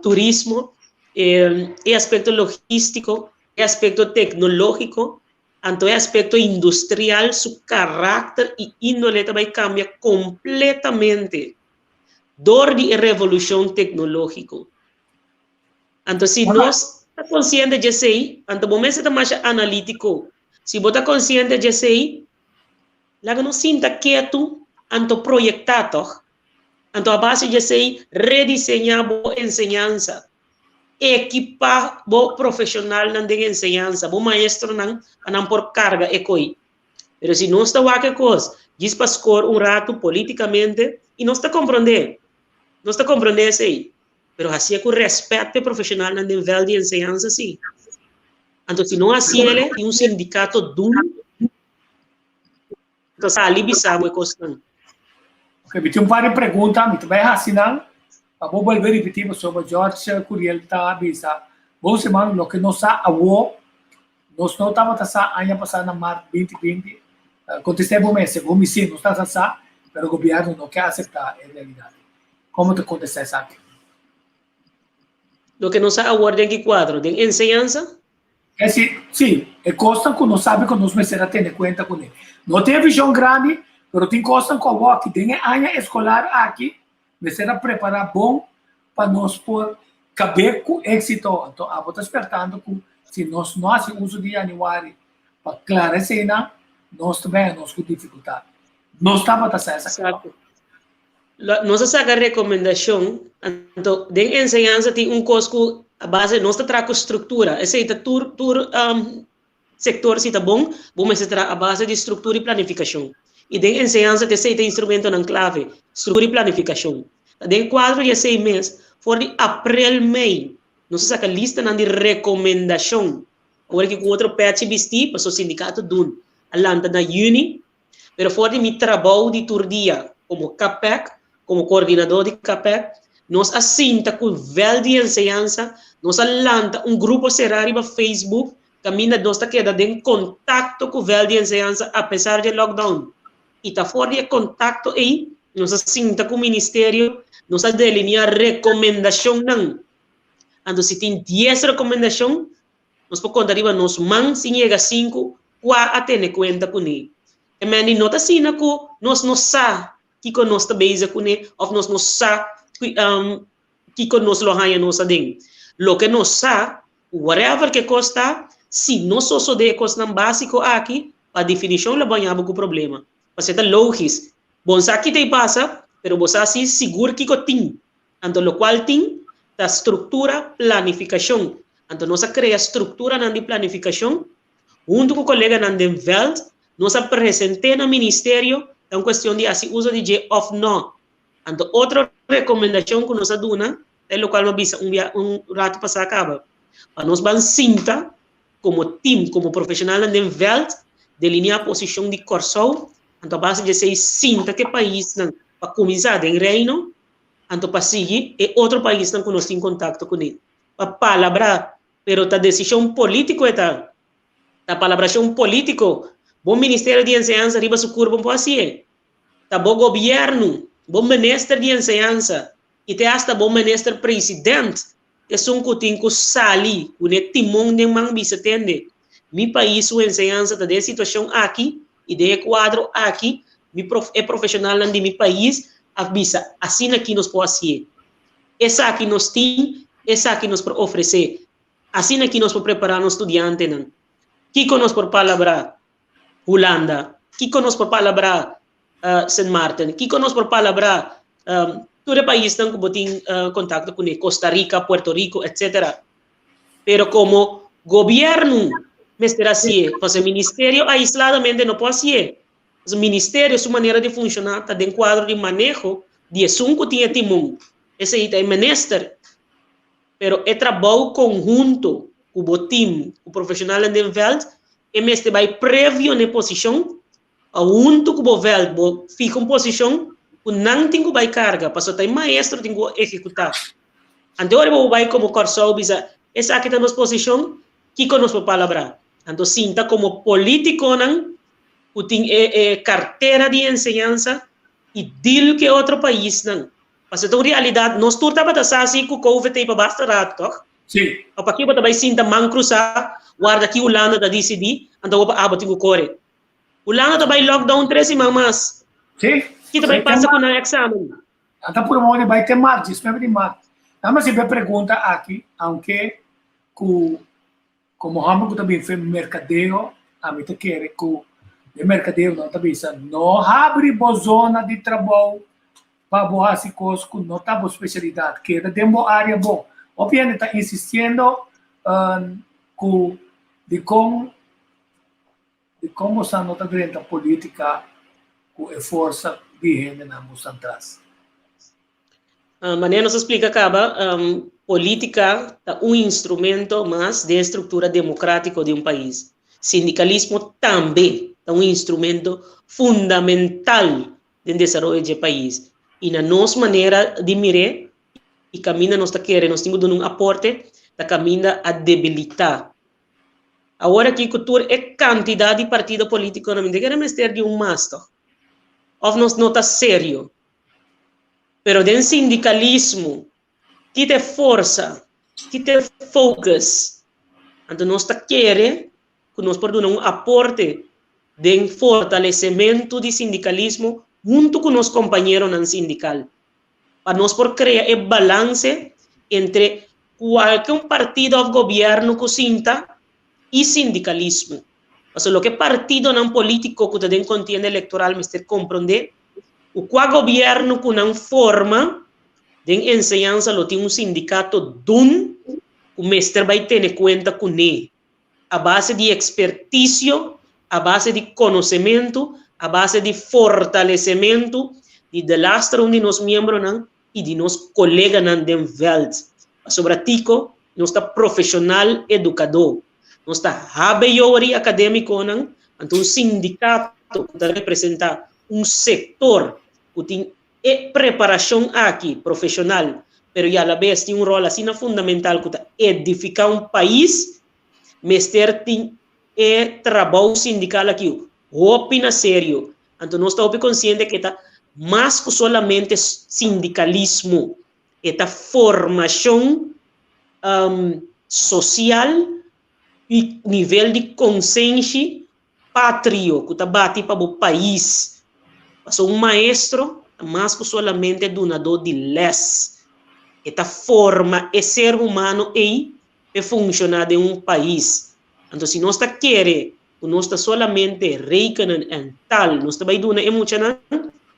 turismo, e aspekto logístiko, e aspekto teknológiko, anto e aspekto industrial su karakter i índole ta bai kambia kompletamente dor di e revolushon teknológiko. Anto si nos ta konsiente di esei, anto bo mester ta masha analítiko. Si bo ta konsiente di esei, laga nos sinta ketu anto proyektá tòg. Anto a base di esei rediseñá bo enseñansa. Ekipá bo profeshonalnan den enseñansa, bo maestronan pa nan por karga e koi. Pero si nos ta wak e kos djis pa skor un ratu polítikamente i nos ta komprondé, nos ta komprondé esei, pero hasié ku rèspèt pa e profeshonalnan den vèlt di enseñansa sí. Anto si no hasiele tin un sindikato duru ta sali bisa bo e kosnan. Ok, mi tin un par di pregunta, mi ta bai hasi nan, pa bo bolbe ripití pasobra George Curiel ta bisa, Bon siman, loke nos sa awo, nos no tabata sa aña pasá na mart 2020. Kontest'é bo mes, segun mi sí, nos tabata sa, pero gobièrnu no ke aseptá e realidat. Komo ta kontestá esaki? Loke nos sa awor den ki kuadro? Den enseñansa? E si, si, e kosnan ku nos sabi ku nos mester a tene kuenta kuné. No tin e vishon grandi, pero tin kosnan ku awor den e aña eskolar aki mester a prepará bon pa nos por kab'é ku éksito. Anto abo ta spertando ku si nos no hasi uso di yanüari pa klara eseinan, nos ta bini nos ku difikultat. Nos tabata sa esaki. Exacto. Nos a saka rekomendashon, anto den enseñansa tin un kos ku a base nos ta traha ku struktura, esei ta tur tur sektor si ta bon, bo mester traha a base di struktura i planifikashon. I den enseñansa ta esei ta instrumentonan klave, struktura i planifikashon. Ta den kuadro di esei mes, for di aprel, mei, nos a saka listanan di rekomendashon. Awor aki ku otro pèchi bistí, pasobra sindikato dun a lanta na yüni, Pero for di mi trabou di tur dia komo KPEC, komo koordinadó di KPEC, nos a sinta ku vèlt di enseñansa, nos a lanta un grupo será riba Facebook kaminda nos ta keda den kontakto ku vèlt di enseñansa apesar di e lockdown. I ta for di e kontakto ei nos a sinta ku ministerio, nos a delineá rekomendashonnan. Anto si tin dies rekomendashon, Nos por konta riba nos man sin yega sinku kua a tene kuenta kuné. E mende no ta asina ku nos no sa kiko nos ta bezig kuné òf nos no sa kiko nos lo haña nos aden. Loke nos sa, whatever ke kos ta, si no sosodé e kosnan básiko aki, pa definishon lo baña bo ku problema. Pasobra ta lógis. Bo no sa ki ta pasa, pero bo sa si sigur kiko tin. Anto lokual tin ta struktura planifikashon. Anto nos a krea strukturanan di planifikashon huntu ku koleganan den vèlt, nos a present'é na ministerio, ta un kuestion di hasi uso di dje òf nò. Anto otro rekomendashon ku nos a duna ta e lokual mi a bisa un bia un ratu pasá kaba, pa nos ban sinta komo tim, komo profeshonalnan den vèlt. Delineá posishon di Kòrsou, anto a base di esei sinta ku e paisnan pa kuminsá den Reino, anto pa sigui e otro paisnan ku nos tin kontakto kuné. Pa palabrá, pero ta desishon polítiko e ta. Ta palabrashon polítiko. Bo Ministerio di Enseñansa riba su kurpa por hasié. Ta bo gobièrnu, bo minister di enseñansa i te asta bo minister president esun ku tin ku sali ku ne timon den man bisa tende, mi pais su enseñansa ta den e situashon aki i den e kuadro aki mi prof e profeshonalnan di mi pais a bisa asina aki nos por hasié. Esaki nos tin, esaki nos por ofresé. Asina aki nos por prepará nos studiantenan. Kiko nos por palabrá Hulanda? Kiko nos por palabrá Sint Maarten? Kiko nos por palabrá tur e paisnan ku bo tin kontakto kuné, Costa Rica, Puerto Rico, etcetera. Pero komo gobièrnu mester hasié, pasobra e ministerio aisladamente no por hasié. Pasobra ministerio su manera di funshoná ta den kuadro di maneho di esun ku tin e timon, esei ta e minister. Pero e trabou konhunto ku bo tim, ku profeshonalnan den vèlt, e mester bai previo n'e posishon pa huntu ku bo vèlt bo fiha un posishon ku nan tin ku bai karga, pasobra ta e maestro tin ku ehekutá. Anto ora bo bai komo Kòrsou bisa esaki ta nos posishon, kiko nos por palabrá? Anto sinta komo polítikonan ku tin e e kartera di enseñansa i deal ku e otro paisnan. Pasobra ta un realidat, nos tur tabata sa si ku Covid ta ei pa basta ratu, tòg? Sí. Pa pakiko bo ta bai sinta man krusá warda ki Hulanda ta disidí, anto bo pa abo tin ku kore. Hulanda ta bai lockdown tres siman mas. Sí. Ki ta bai pasa ku nan examen? Nan ta purba di bai te mart, 19 di mart. Nan a hasiba e pregunta aki, aunke ku komo hòmber ku ta bin fe merkadeo, ami ta kere ku e merkadeonan ta bisa no habri bo zona di trabou pa bo hasi kos ku no ta bo spesialidat, keda den bo área bon. Hopi hende ta insistiendo ku dikon dikon bosan no ta drenta polítika ku e forsa di hendenan bosan tras. Manera nos a splika kaba, polítika ta un instrumento mas den e struktura demokratiko di un pais. Sindikalismo tambe ta un instrumento fundamental den desaroyo dje pais. I na nos manera di mir'é i kaminda nos ta kere nos tin ku duna un aporte ta kaminda a debilitá. Awor aki ku tur e kantidat di partido polítikonan mi ta kere mester di un mas tòg. Òf nos no ta serio. Pero den sindikalismo ki ta e forsa, ki ta e focus? Anto nos ta kere ku nos por duna un aporte den fortalesementu di sindikalismo huntu ku nos kompañeronan sindikal, pa nos por krea e balanse entre kualke un partido òf gobièrnu ku sinta i sindikalismo. Pasobra loke partidonan polítiko ku ta den kontienda elektoral mester komprondé, ku kua gobièrnu ku nan forma den enseñansa lo tin un sindikato dun ku mester bai tene kuenta kuné. a base di ekspertisio, a base di konosementu, a base di fortalesementu di delaster un di nos miembronan i di nos koleganan den vèlt. Pasobra tiko, nos ta profeshonal edukadó, nos ta hbo ri akadémikonan, anto un sindikato ku ta representá un sektor ku tin E preparashon aki, profeshonal, pero i alabes tin un ròl asina fundamental ku ta edifiká un pais, mester tin e trabou sindikal aki hopi na serio. Anto nos ta hopi konsiente ku e ta mas ku solamente sindikalismo, e ta formashon sosial i nivel di konsenshi patrio ku ta bati pa bo pais. Pasobra un maestro ta mas ku solamente dunadó di lès. E ta forma e ser humano ei p'e funshoná den un pais. Anto si nos ta kere ku nos ta solamente rekenen en tal nos ta bai duna e muchanan,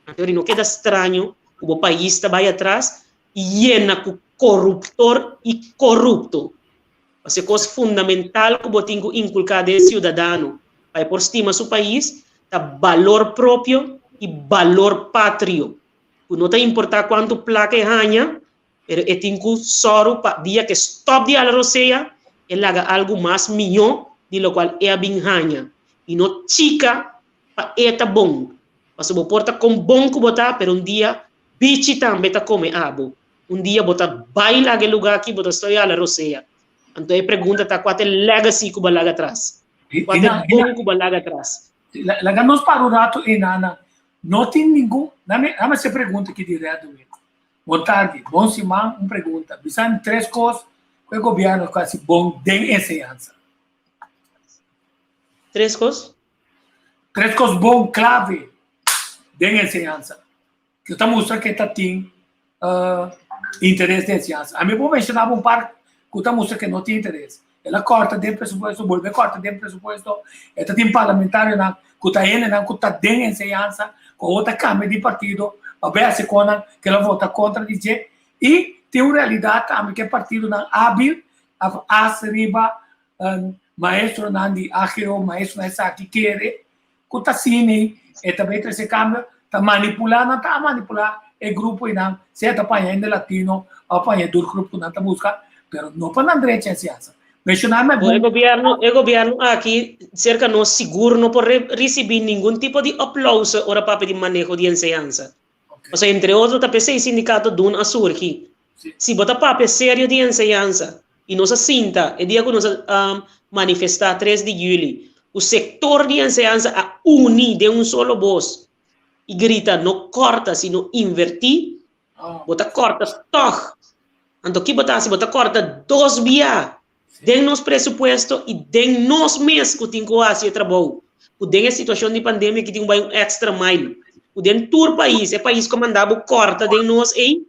anto no keda straño ku bo pais ta bai atras i yena ku koruptor i korupto. Pasobra e kos fundamental ku bo tin ku inkulká den e siudadano pa e por stima su pais ta balor propio i balor patrio. Ku no ta importá kuantu plaka e haña, pero e tin ku sòru pa dia ku e stòp di hala rosea, e laga algu mas mihó di lokual e a bin haña. I no chika pa e ta bon. Pasobra bo por ta kon bon ku bo ta, pero un dia bichi tambe ta kome abo. Un dia bo ta bai laga e lugá aki, bo ta stoi ala rosea. Anto e pregunta ta kua ta e legacy ku bo a laga atras? Kua ta e bon ku bo a laga atras? Laga nos para un rato einan. No tin ningun, dame hasi e pregunta aki direto mi. Bon tardi, bon siman, un pregunta. Bisa mi tres kos ku e gobièrnu a hasi bon den enseñansa. Tres kos? Tres kos bon klave den enseñansa. Ku ta mustra ku e ta tin interes den enseñansa. Ami por menshoná bo un par ku ta mustra ku e no tin interes. El a kòrta den presupuesto, bolbe kòrta den presupuesto. E ta tin parlamentarionan ku ta hendenan ku ta den enseñansa, ku awor ta kambia di partido pa bai hasi konan ku el a vota kontra di dje. I tin un realidat tambe ku e partidonan abil a hasi riba maestronan di AGO, maestronan esaki kere ku ta sini e ta bai trese kambio, ta manipulá nan ta manipulá e grupo einan, sea ta paña hende latino òf paña e doelgroep ku nan ta buska, pero no pa nan drecha enseñansa. Menshoná mi Bo e gobièrnu e gobièrnu aki serka nos sigur no por risibí ningun tipo di aplauso ora papia di maneho di enseñansa. Pasobra entre otro ta p'esei sindikato dun a surgi. Si bo ta papia serio di enseñansa y nos a sinta e dia cu nos a manifesta tres di juli cu sector di enseñansa a uni den un solo bos y grita no corta sino inverti, bo ta corta tog. Anto ki bo ta haci? Bo ta corta dos bia den nos presupuesto y den nos mes cu tin cu haci e trabou, cu den e situacion di pandemia aki tin cu bay un extra mile, cu den tur pais, e pais cu a manda bo corta den nos ey,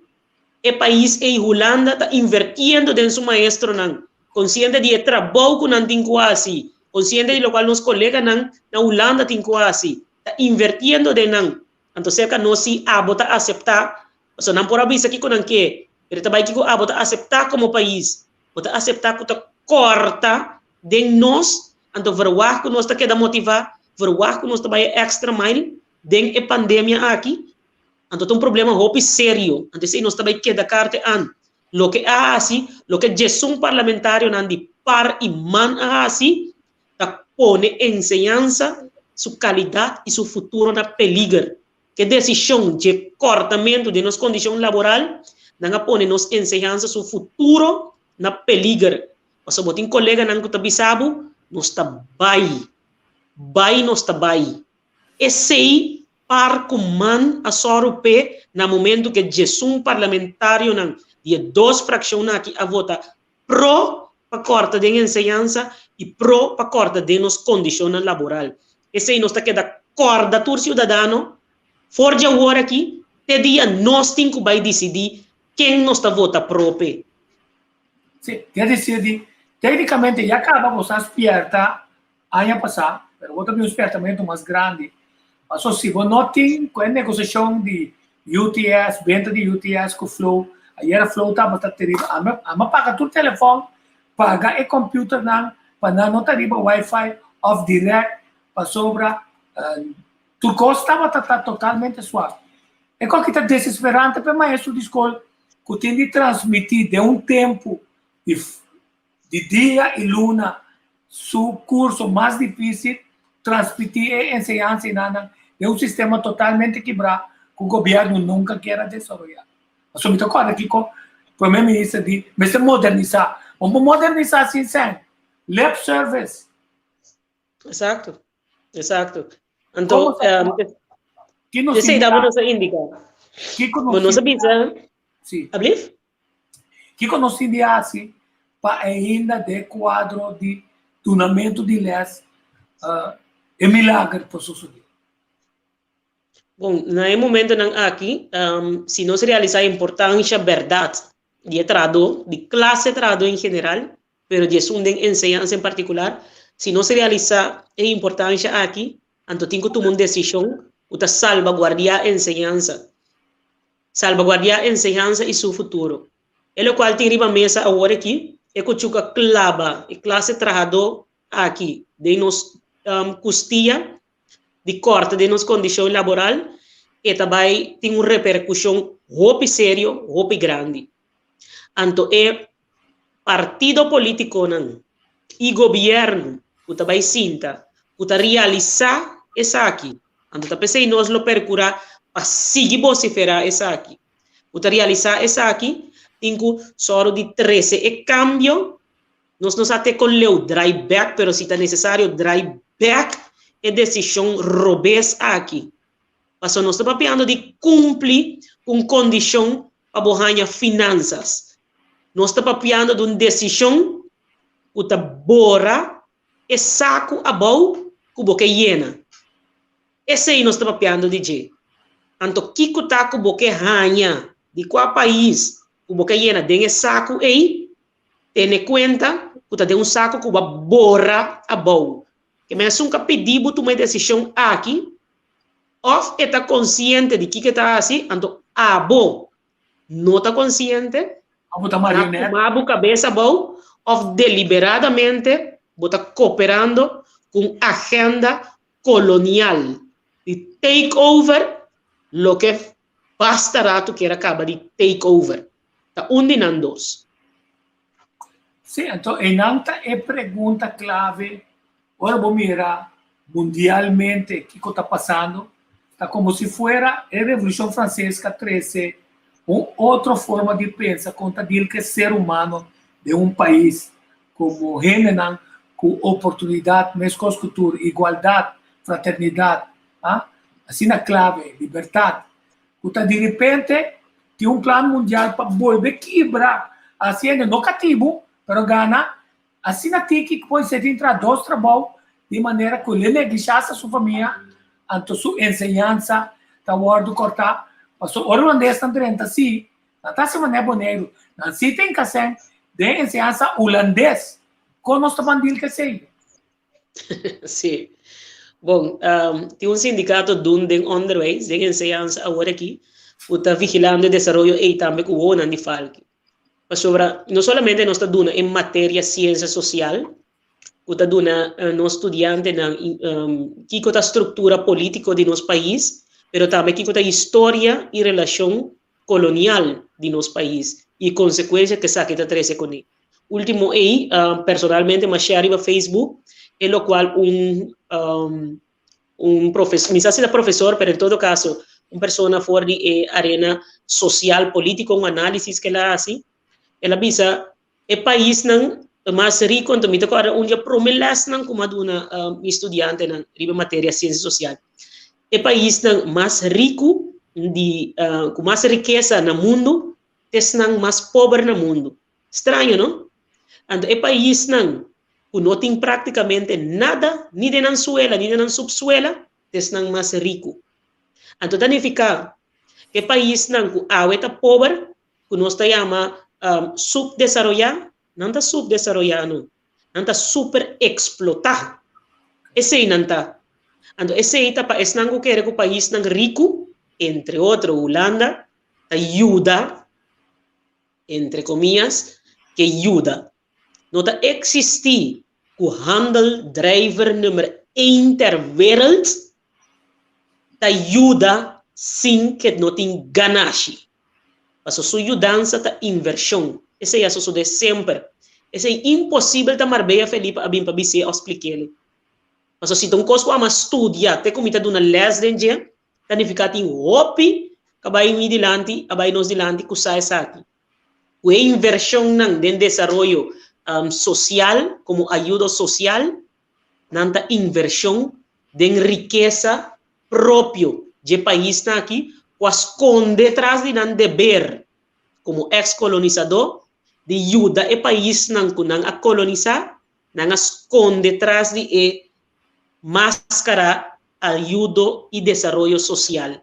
E pais ei, Hulanda, ta invertiendo den su maestronan, konsiente di e trabou ku nan tin ku hasi, konsiente di lokual nos koleganan na Hulanda tin ku hasi, ta invertiendo den nan. Anto serka nos si abo ta aseptá, pasobra nan por a bisa kiko nan ke, pero ta bai kiko abo ta aseptá komo pais. Bo ta aseptá ku ta kòrta den nos, anto verwagt ku nos ta keda motivá, verwagt ku nos ta bai e extra mile den e pandemia aki. Anto ta un problema hopi serio. Anto esei nos ta bai keda karte an. Loke a hasi, loke djesun parlamentarionan di par i man a hasi, ta pone enseñansa, su kalidat i su futuro na peliger. Ke desishon dje kòrtamentu den nos kondishon laboral, nan a pone nos enseñansa su futuro na peliger. Pasobra bo tin koleganan ku ta bisa bo, nos ta bai, bai nos ta bai. Esei par ku man a sòru p'e na momentu ku e djesun parlamentarionan di e dos frakshonnan aki a vota pro pa kòrta den enseñansa i pro pa kòrta den nos kondishonnan laboral. Esei nos ta keda kòrda tur siudadano for di awor aki te dia nos tin ku bai disidí ken nos ta vota pro p'e. Sí, ke disidí. Téknikamente ya kaba bo sa spièrta Aña pasá, pero bo ta bin un spèrtamentu mas grandi. Paso si bo no tin ku e negosiashon di UTS, benta di UTS ku Flow, ayera Flow tabata teriba, ami ami a paga tur telefòn, paga e kòmpiuternan pa nan no ta riba wifi òf dirèkt pasobra tur kos tabata ta totalmente suak. E kos ki ta desesperante pa e maestro di skol ku tin di transmití den un tempu di Di dia i luna su kurso mas difísil, transmití e enseñansa i nannan den un sistema totalmente kibrá ku gobièrnu nunka kier a desaroyá. Pasobra mi ta kòrda kiko Prome Minister di, mester modernisá. Bo por modernisá sin sèn. Lip service. Exacto, exacto. Anto, esei ta nos a indiká. Bo nos a bisa, ablief? Kiko nos tin di hasi pa ainda den kuadro di dunamentu di lès e milager por sosodé? Bon, na e momentonan aki, si nos realisá e importansha bèrdat di e trahadó, di klase trahadó en general, pero di esun den enseñansa en partikular, si nos realisá e importansha aki, anto tin ku tuma un desishon ku ta salbaguardiá enseñansa. Salbaguardiá enseñansa i su futuro. E lokual tin riba mesa awor aki e ku chuka klaba e klase trahadó aki den nos kustia di kòrta den nos kondishon laboral, e ta bai tin un reperkushon hopi serio, hopi grandi. Anto e partido politikonan i gobièrnu ku ta bai sinta. ku ta realisá esaki, anto ta p'esei nos lo perkurá pa sigui bosiferá esaki, ku ta realisá esaki tin ku sòru di trese e kambio, nos no sa te kon leu drai bèk, pero si ta nesesario drai bèk e desishon robes aki. Pasobra nos ta papiando di kumpli ku un kondishon pa bo haña finansas. Nos ta papiando di un desishon ku ta bora e saku abou ku bo ke yena. Esei nos ta papiando di dje. Anto kiko ta ku bo ke haña di kua pais ku bo ke yena den e saku ei? Tene kuenta ku ta den un saku ku bo a bora abou. Ke men esun ka pidi bo tuma e desishon aki òf e ta konsiente di kiko e ta hasi, anto abo no ta konsiente, Abo ta na marioneta. tuma bo kabes abou òf deliberadamente bo ta koperando ku un agenda kolonial di take over loke basta ratu kier a kaba di take over. Ta un di nan dos. Sí, anto einan ta e pregunta klave ora bo mira mundialmente kiko ta pasando, ta komo si fuera e Revolushon Franses ka trese un otro forma di pensa kon ta dil ku e ser humano den un pais komo hendenan ku oportunidat meskos ku tur, igualdat, fraternidat, asina klave, libertat, ku ta direpente tin un plan mundial pa bolbe kibra hasi hende no katibu pero gana Asina tiki ku poi ser tin traha dos trabou di manera ku el neglishasa su famia, anto su enseñansa ta wòrdu kòrtá. Pasobra ora hulandesnan drenta si, nan ta hasi manera Boneiru, nan si tin kasèn den enseñansa hulandes. Kon nos ta ban dil ku esei? Sí. Bon, tin un sindikato dun den onderwijs, den enseñansa awor aki, ku ta vigilando e desaroyo ei tambe ku wowonan di falki. Pasobra no solamente nos ta duna e materia siensia sosial, ku ta duna nos studiantenan kiko ta struktura polítiko di nos pais, pero tambe kiko ta historia i relashon kolonial di nos pais i konsekuensia ku esaki ta trese kuné. Último ei, personalmente mi a share riba Facebook e lokual un un profesor, mi sa si ta profesor, pero en todo caso, un persona for di e arena social, politico, un análisis que el a hasi, el a bisa, e paisnan mas rico, anto mi ta acorda un di e prome lesnan cu mi a duna mi studiantenan riba materia ciencia social. E paisnan mas rico, di, cu mas rikesa na mundo, ta esnan mas pober na mundo. Straño, no? Anto e paisnan ku no tin práktikamente nada ni den nan suela ni den nan supsuela ta esnan mas riku. Anto ta nifiká ku e paisnan ku awe ta pober, ku nos ta yama supdesaroyá, nan ta supdesaroyá no, nan ta supereksplotá. Esei nan ta. Anto esei ta pa esnan ku kere ku paisnan riku, entre otro Hulanda, ta yuda entre comillas, ke yuda. No ta existi ku handeldrijver nummer één ter wereld ta yuda sin ke no tin ganashi. Paso su yudansa ta invershon. Esei a sosode semper. Esei imposibel ta Marbella Felipa a bin pa bis'é of splik'é. Paso si ta un kos ku ama studia te ku mi ta duna les den dje, ta nifiká tin hopi ka bai mi dilanti, a bai nos dilanti ku sa esaki. Ku e invershonnan den desaroyo sosial komo ayudo sosial, nan ta invershon den rikesa propio dje paisnan aki ku a skonde tras di nan deber komo eks kolonisadó di yuda e paisnan ku nan a kolonisá, nan a skonde tras di e maskara ayudo i desaroyo sosial,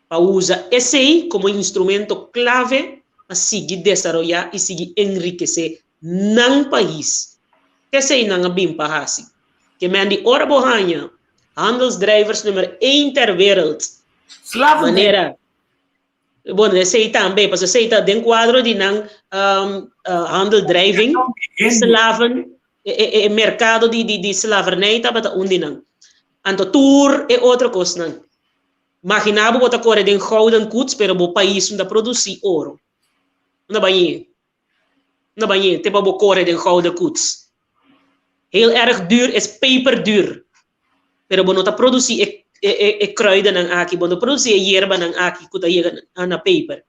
pa usa esei komo instrumento klave pa sigui desaroyá i sigui enrikesé nan pais. Esei nan a bin pa hasi. Ke men di ora bo haña handelsdrijvers nummer één ter wereld, manera Bueno, esei tambe, pasobra esei ta den kuadro di nan handeldrijving, slaven, e merkado di di slavernij tabata un di nan. Anto tur e otro kosnan. Magina bo bo ta kore den gouden koets, pero bo pais no ta produsi oro. Unda bañ'é? Unda bañ'é te pa bo kore den gouden koets? Heel erg duur is peperduur. Pero bo no ta produsí e e kruidennan aki, bo no produsí e yerbanan aki ku ta yega na paper.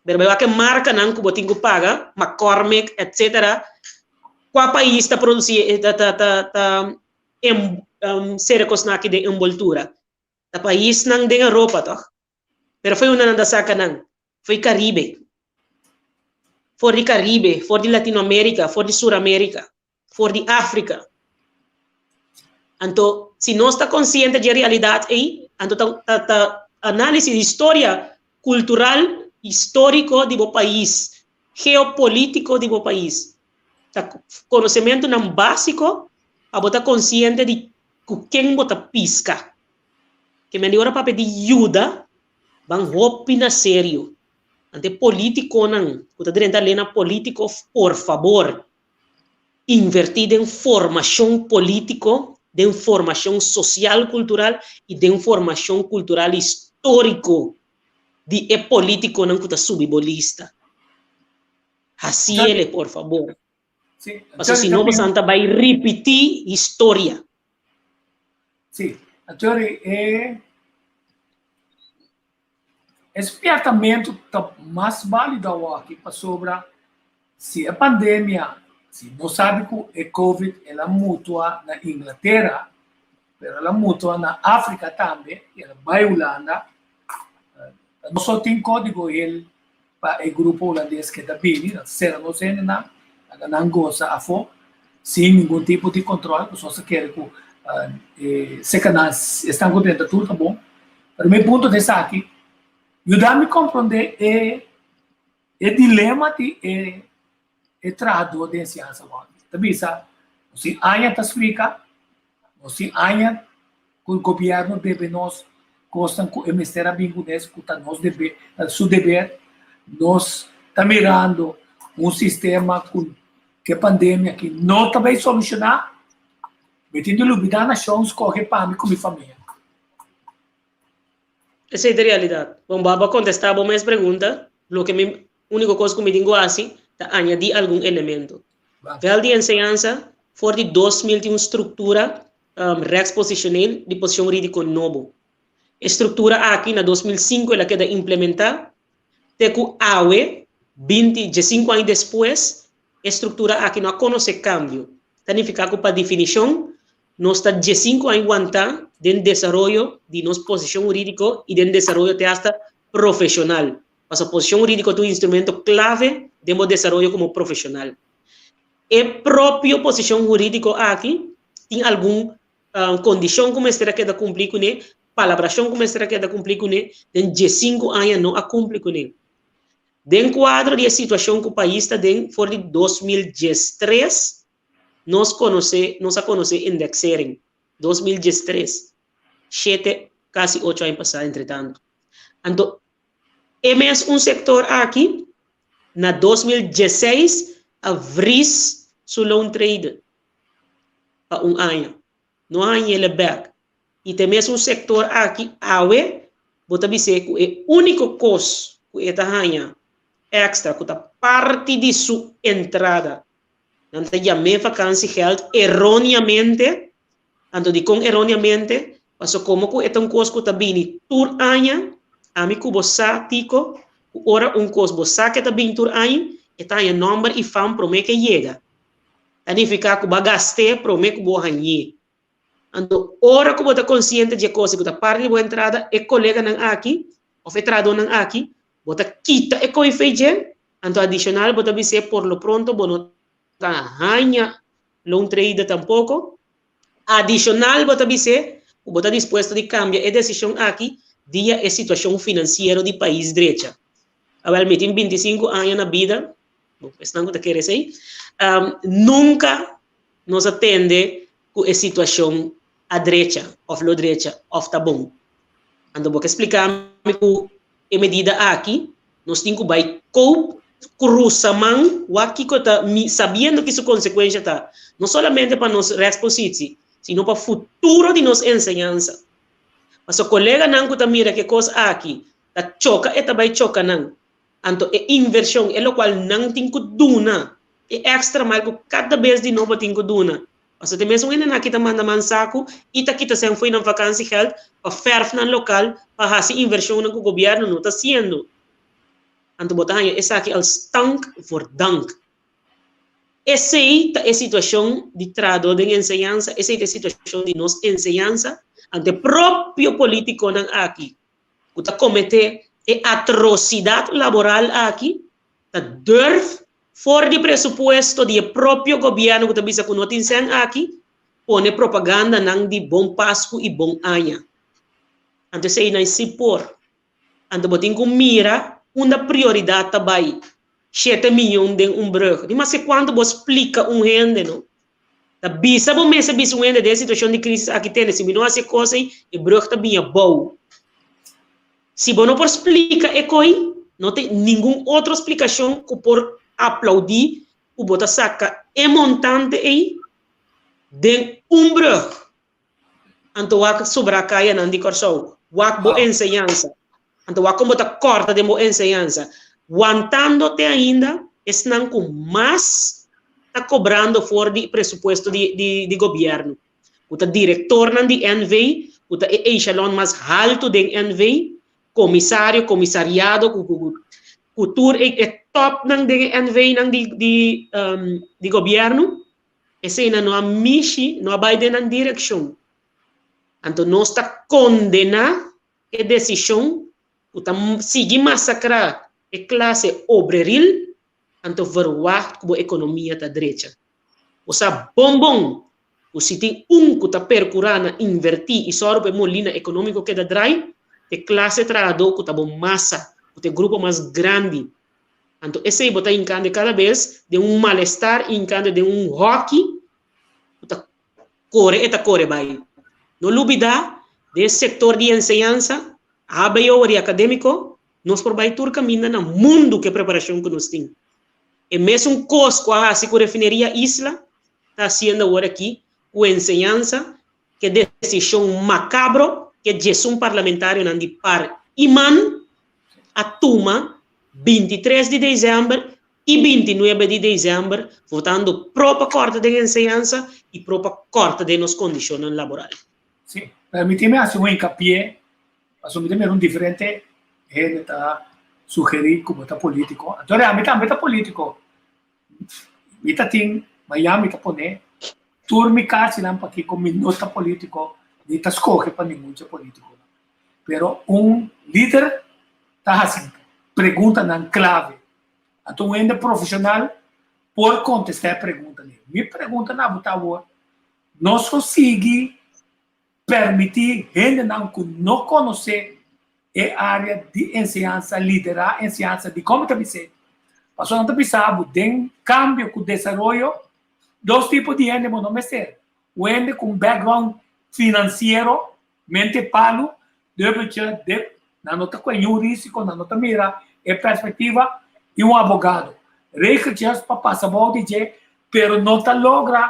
Pero bai wak e markanan ku bo tin ku paga, McCormick, etcetera, kua pais ta produsí e ta ta ta ta sera kosnan aki den enboltura? Ta paisnan den Europa tòg? Pero fo'i unda nan ta saka nan? Fo'i Karibe. For di Karibe, for di Latinoamérika, for di Suramérika, for di Afrika. Anto, si nos ta konsiente dje realidat ei, anto ta ta ta análisis di historia kultural, históriko di bo pais, geopolítiko di bo pais. Ta konosementunan básiko pa bo ta konsiente di ku ken bo ta piska. Ke men di ora papia di yuda, ban hopi na serio. Ante politikonan ku ta drenta lena politiko, por fabor, invertí den formashon polítiko, den formashon sosial kultural i den formashon kultural históriko di e polítikonan ku ta subi bo lista. Hasiele, por fabor. Pasobra si no boso ta bai ripití historia. Sí, Antori, e E spièrtamentu ta mas bálido awoki pasobra si e pandemia, si nos sabi ku e covid el a mutua na Inglatera, pero el a mutua na Afrika tambe i el a bai Hulanda, nos so tin kódigo hel pa e grupo hulandes ke ta bini, nan ta sera nos hendenan, laga nan gosa afó sin ningun tipo di kòntròl, pasobra nos ta kere ku seka nan esnan ku drenta tur ta bon. Pero mi punto ta esaki, yuda mi komprondé e e dilema di e e trahadó den enseñansa wòrdu. Ta bisa, nos tin aña ta splika, nos tin aña ku gobièrnu debe nos kosnan ku e mester a bin kunes ku ta nos deber, ta su deber. Nos ta mirando un sistema ku e pandemia aki no ta bai solushoná. Mi tin di lubidá nashon skohe pa mi ku mi famia. Esei ta realidat. Bon, bo a kontestá bo mes pregunta. Loke mi úniko kos ku mi tin ku hasi ta añadí algun elemento. Vèlt di enseñansa, for di 2000 tin un struktura rechtspositioneel di posishon hurídiko nobo. E struktura aki na 2005 el a keda implementá te ku awe, binti, diesinku aña despues, e struktura aki no a konosé kambio. Ta nifiká ku pa definishon Nos ta diesinku aña wantá den desaroyo di nos posishon hurídiko i den desaroyo te asta profeshonal. Pasobra posishon hurídiko ta un instrumento klave den bo desaroyo komo profeshonal. E propio posishon hurídiko aki tin algun kondishon ku mester a keda kumplí kuné, palabrashon ku mester a keda kumplí kuné, den diesinku aña no a kumpli kuné. Den kuadro di e situashon ku pais ta den for di 2013, Nos konosé, nos a konosé indexering, 2013, shete, kasi ocho aña pasá entretantu. Anto e mes un sektor aki na 2016 a vries su loontrede pa un aña. No a hañ'ele bèk. I ta e mes un sektor aki awe bo ta bis'é ku e úniko kos ku e ta haña èkstra ku ta parti di su entrada Nan ta yam'é vakansiegeld eróneamente. Anto dikon eróneamente? Paso komo ku e ta un kos ku ta bini tur aña, ami ku bo sa, Tico, ku ora un kos bo sa ku e ta bini tur aña, e ta haña nòmber i fam promé ku e yega. Ta nifiká ku bo a gast'é promé ku bo hañ'é. Anto ora ku bo ta konsiente di e kos i ku ta parti di bo entrada, e koleganan aki òf e trahadónan aki, bo ta kita e ko'i fei dje, anto adishonal bo ta bis'é por lo pronto bo no ta haña loontrede tampoko. Adishonal bo ta bis'é ku bo ta dispuesto di kambia e desishon aki dia e situashon finansiero di pais drecha. Awèl mi tin 25 aña na bida, bo esnan ku ta kere esei, nunka nos a tende ku e situashon a drecha òf lo drecha òf ta bon. Anto bo ke splika mi ku e medida aki nos tin ku bai koop krusa man wak kiko ta mi sabiendo ki su konsekuensha ta no solamente pa nos rèkspositsi sino pa futuro di nos enseñansa. Pasobra koleganan ku ta mira ku e kos aki ta choka e ta bai choka nan. Anto e invershon, e lokual nan tin ku duna, e èkstra mile ku kada bes di nobo tin ku duna. Pasobra te mesun hendenan aki ta manda man saku i ta kita sèn fo'i nan vakansiegeld pa fèrf nan lokal pa hasi invershonnan ku gobièrnu no ta hasiendo. Anto bo ta haña esaki al stank voor dank. Esei ta e situashon di trahadó den enseñansa, esei ta e situashon di nos enseñansa, anto e propio polítikonan aki ku ta kometé e atrosidat laboral aki ta durf for di presupuesto di e propio gobièrnu ku ta bisa ku no tin sèn aki, pone propagandanan di bon Pasku i bon aña. Anto esei nan si por. Anto bo tin ku mira unda prioridat ta bai. Shete miyon den un brùg. Di maske kuantu bo splika un hende no. Ta bisa bo mester bisa un hende den e situashon di krisis aki tende si mi no hasi e kos ei e brùg ta bini abou. Si bo no por splika e koi, no tin ningun otro splikashon ku por aplaudí ku bo ta saka e montante ei den un brùg. Anto wak sobrá kayanan di Kòrsou, wak bo enseñansa. Anto wak kon bo ta kòrta den bo enseñansa. Wantando te ainda esnan ku mas ta kobrando for di presupuesto di di gobièrnu. Ku ta direktornan di NV, ku ta e echelon mas haltu den NV, komisario, komisariado, ku ku ku tur e e tòpnan den e NV-nan di di di gobièrnu, eseinan no a mishi, no a bai den nan direkshon. Anto nos ta kondená e desishon ku ta sigui masakrá e klase obreril, anto verwagt ku bo ekonomia ta drecha. Bo sa bon bon ku si tin un ku ta perkurá na invertí i sòru pa e molina ekonómiko keda drai, ta e klase trahadó ku ta bo masa, ku ta e grupo mas grandi. Anto esei bo ta hinkando kada bes den un malestar i hinkando den un hòki ku ta kore e ta kore bai. No lubidá den e sektor di enseñansa, hbo i akadémiko, nos por bai tur kaminda na mundu ku e preparashon ku nos tin. E mesun kos ku a hasi ku Refineria Isla ta hasiendo awor aki ku enseñansa, ku e desishon makabro ku e diesun parlamentarionan di par i man a tuma 23 di desèmber i 29 di desèmber votando pro pa kòrta den enseñansa i pro pa kòrta den nos kondishonnan laboral. Sí, permití mi hasi un hinkapié Pasobra mi ta mira un diferente hende ta sugerí ku bo ta polítiko. Anto rea mi tambe ta polítiko. Mi ta tin Miami ta pone tur mi karchinan pakiko mi no ta polítiko ni ta skohe pa ningun dje polítikonan. Pero un lider ta hasi preguntanan klave. Anto un hende profeshonal por kontestá e preguntanan. Mi pregunta na bo ta awor, nos lo sigui Permití hendenan ku no konosé e área di enseñansa liderá enseñansa. Dikon mi ta bis'é? Pasobra nan ta bisa bo den kambio ku desaroyo dos tipo di hende bo no mester, un hende ku un background finansiero, mente palu, dubbeltje, dip, nan no ta kue niun risiko, nan no ta mira e perspektiva, i un abogado. Regeltjes pa pasa bou di dje, pero no ta logra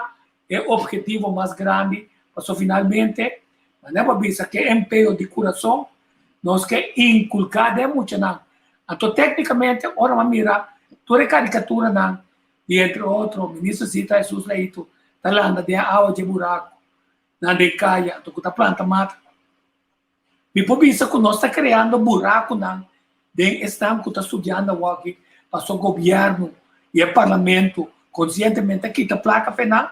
E obhetivo mas grandi paso finalmente manera bo a bisa ke empeo di kurason nos ke inkulká den muchanan. Anto teknikamente ora bo a mira tur e karikaturanan di entre otro Minister Zita Jesus Leito ta landa den awa dje buraku nan den kaya anto ku ta planta mata. Mi por bisa ku nos ta kreando burakunan den esnan ku ta studiando awoki paso gobièrnu i e parlamento konsientemente a kita plaka pa e nan,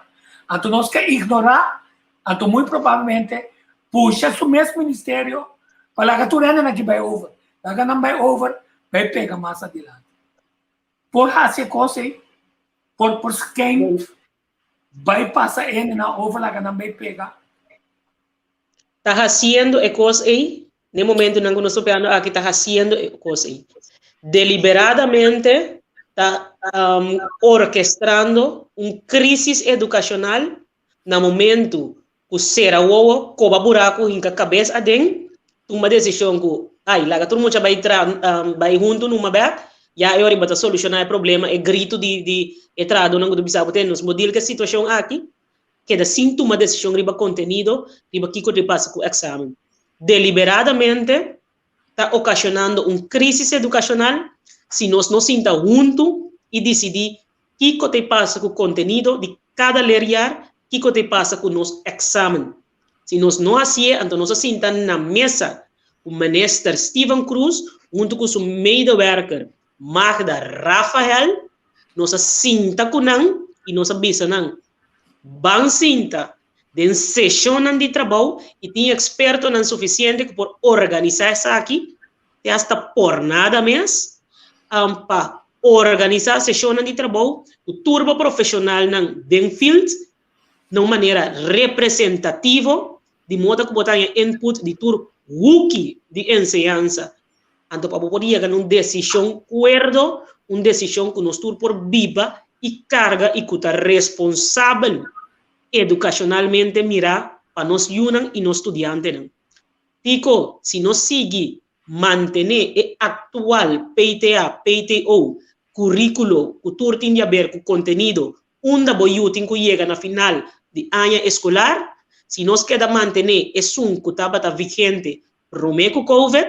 anto nos ke ignorá, anto muy probablemente pusha su mes ministerio pa laga tur hendenan aki bai over, laga nan bai over bai pega mas adilanti. Por hasi e kos ei, por por skein bai pasa e hendenan over laga nan bai pega. Ta hasiendo e kos ei, n'e momentunan ku nos ta papiando aki ta hasiendo e kos ei. Deliberadamente ta orkestrando un krisis edukashonal na momentu ku sera wowo, koba buraku, hinka kabes aden, tuma desishon ku ai laga tur mucha bai tra bai huntu numa bèk, ya e ora bo ta solushoná e problema, e gritu di di e trahadónan ku ta bisa bo te nos bo dil ku e situashon aki. keda sin tuma desishon riba kontenido riba kiko ta pasa ku eksamen. Deliberadamente ta okashonando un krisis edukashonal si nos no sinta huntu i disidí kiko ta pasa ku kontenido di kada lerjar. Kiko ta pasa ku nos èksamen? Si nos no hasié, anto nos a sinta na mesa ku Minister Steven Croes huntu ku su medewerker Magda Rafael, nos a sinta ku nan i nos a bisa nan, Ban sinta den seshonnan di trabou i tin ekspertonan sufisiente ku por organisá esaki, te hasta por nada mes, pa organisá seshonnan di trabou ku tur bo profeshonalnan den field na un manera representativo, di moda ku bo ta haña input di tur huki di enseñansa. Anto pa bo por yega na un desishon kuerdo, un desishon ku nos tur por biba i karga i ku ta responsabel edukashonalmente mirá pa nos yunan i nos studiantenan. Tiko si nos sigui mantené e aktual PTA, PTO, kuríkulo ku tur tin di aber ku kontenido unda bo yu tin ku yega na final di aña eskolar, si nos keda mantené esun ku tabata vigente promé ku Covid,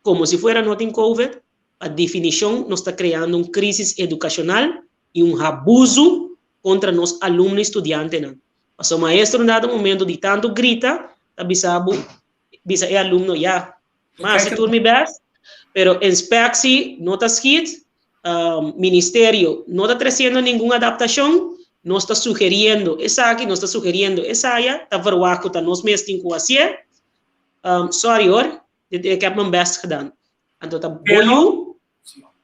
komo si fuera no tin Covid, pa definishon nos ta kreando un krísis edukashonal i un habuzu kontra nos alumno i studiantenan. Pasobra maestro un dado momento di tantu grita ta bisa bo, bisa e alumno, ya, m'a hasi tur mi bèst, pero inspectie no ta schiet, ministerio no ta treciendo ningun adaptacion, nos ta sugeriendo esaki, nos ta sugeriendo esaya, ta verwacht cu ta nos mes tin cu hacié. Sorry hoor, ik heb mijn best gedaan. Anto ta bo yu,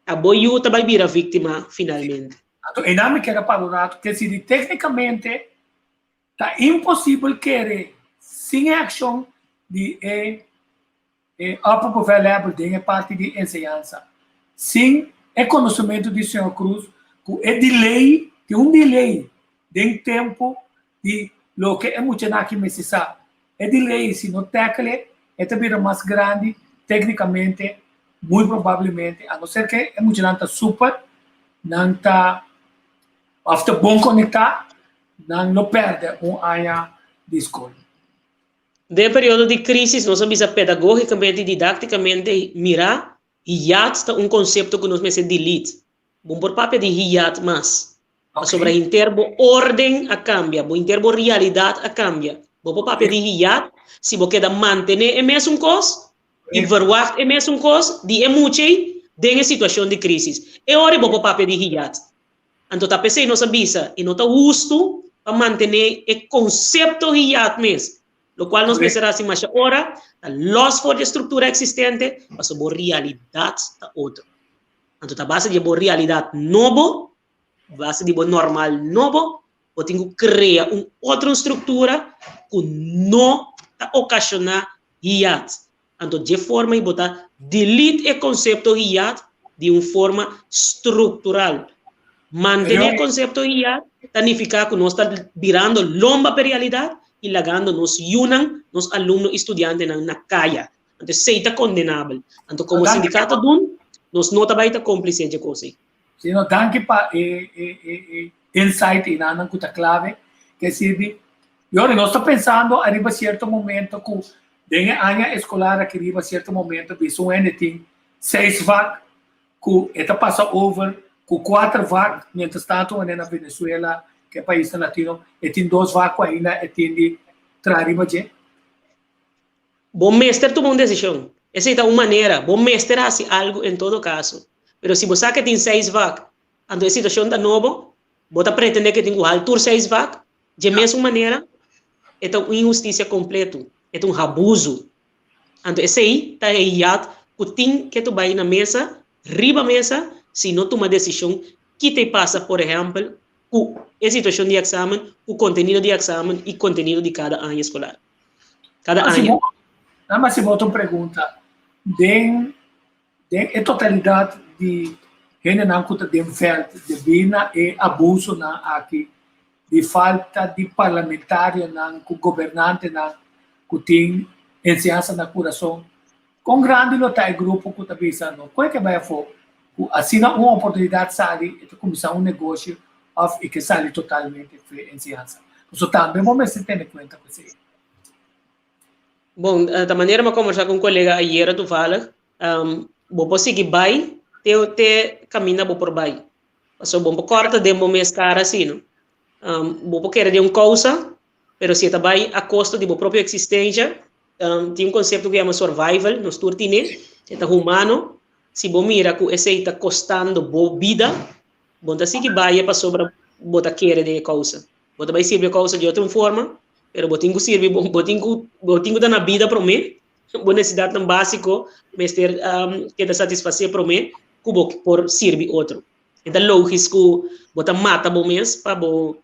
ta bo yu ta bay bira victima finalmente. Anto einan mi kier a para un rato, ke si di tecnicamente ta imposibel kere sin e accion di e E opperbevelhebber den e parti di enseñansa. Sin e konosementu di señor Cruz ku e delay, tin un delay den tempu di loke e muchanan aki mester sa. E delay si no tackle e, e ta bira mas grandi teknikamente, muy probablemente, a no ser ke e muchanan ta super, nan ta òf ta bon konektá, nan lo pèrdè un aña di skol. Den periodo di crisis nos a bisa pedagogicamente y didacticamente mira hiat ta un concepto cu nos mester delete. Bo no por papia di hiat mas. Pasobra henter bo orden a cambia, bo henter bo realidad a cambia. Bo por papia di hiat si bo keda mantene e mesun cos y verwacht e mesun cos di e muchey den e situacion di crisis. E ora bo por papia di hiat. Anto ta p'esei nos a bisa e no ta hustu pa mantené e konsepto hiat mes, lokual nos mester hasi masha ora ta lòs for di e struktura eksistente pasobra bo realidat ta otro. Anto ta base di e bo realidat nobo, base di bo normal nobo, bo tin ku krea un otro struktura ku no ta okashoná hiat. Anto dje forma ei bo ta delete e konsepto hiat di un forma struktural. Mantené e konsepto hiat ta nifiká ku nos ta birando lomba pa e realidat i lagando nos yunan, nos alumno i studiantenan na kaya. Anto esei ta kondenabel. Anto komo sindikato dun, nos no ta bai ta kómplise dje kos ei. Si no, danki pa e e insight einanan ku ta klave ke sirbi. Yori, nos ta pensando ariba sierto momento ku Den e aña eskolar aki riba sierto momento bisa un hende tin seis vak ku e ta pasa over ku kuater vak, mientras tanto un hende na Venezuela ku e paisnan latino e tin dos vak ku ainda e tin di traha riba dje. Bo mester tuma un desishon. Esei ta un manera. Bo mester hasi algu en todo kaso. Pero si bo sa ku e tin seis vak, anto e situashon ta nobo, bo ta pretende ku e tin ku hal tur seis vak? Dje mesun manera, e ta un inhustisia kompletu, e ta un habuzu. Anto esei ta e yat ku tin ke tu bai na mesa, riba mesa, si no tuma desishon ki ta pasa, por ehèmpel, ku e situashon di eksamen, ku kontenido di eksamen i kontenido di kada aña eskolar. Kada aña. Nada mas si bo ta un pregunta, den Den e totalidat di hendenan ku ta den vèlt debí na e abusonan aki di falta di parlamentarionan ku gobernantenan ku tin enseñansa na kurason, kon grandi lo ta e grupo ku ta bisa no koe ke bai afó ku asina un oportunidat sali e ta kuminsá un negoshi òf e ke sali totalmente for e enseñansa. Pasobra tambe bo mester tene kuenta ku esei. Bon, ta manera mi a kombersá ku un kolega ayera toevallig, bo por sigui bai te te kaminda bo por bai. Pasobra bo no por kòrta den bo mes kara asina. Bo por kere den un kousa, pero si e ta bai a kosto di bo propio eksistensia, tin un konsepto ku yama survival, nos tur tine, e ta humano, si bo mira ku esei ta kostando bo bida, bo no ta sigui bai pasobra bo ta kere den e kousa. Bo ta bai sirbi e kousa di otro un forma, pero bo tin ku sirbi, bo tin ku bo tin ku ta na bida promé, bo nesesidatnan básiko mester keda satisfasé promé ku bo por sirbi otro. E ta logis ku bo ta mata bo mes pa bo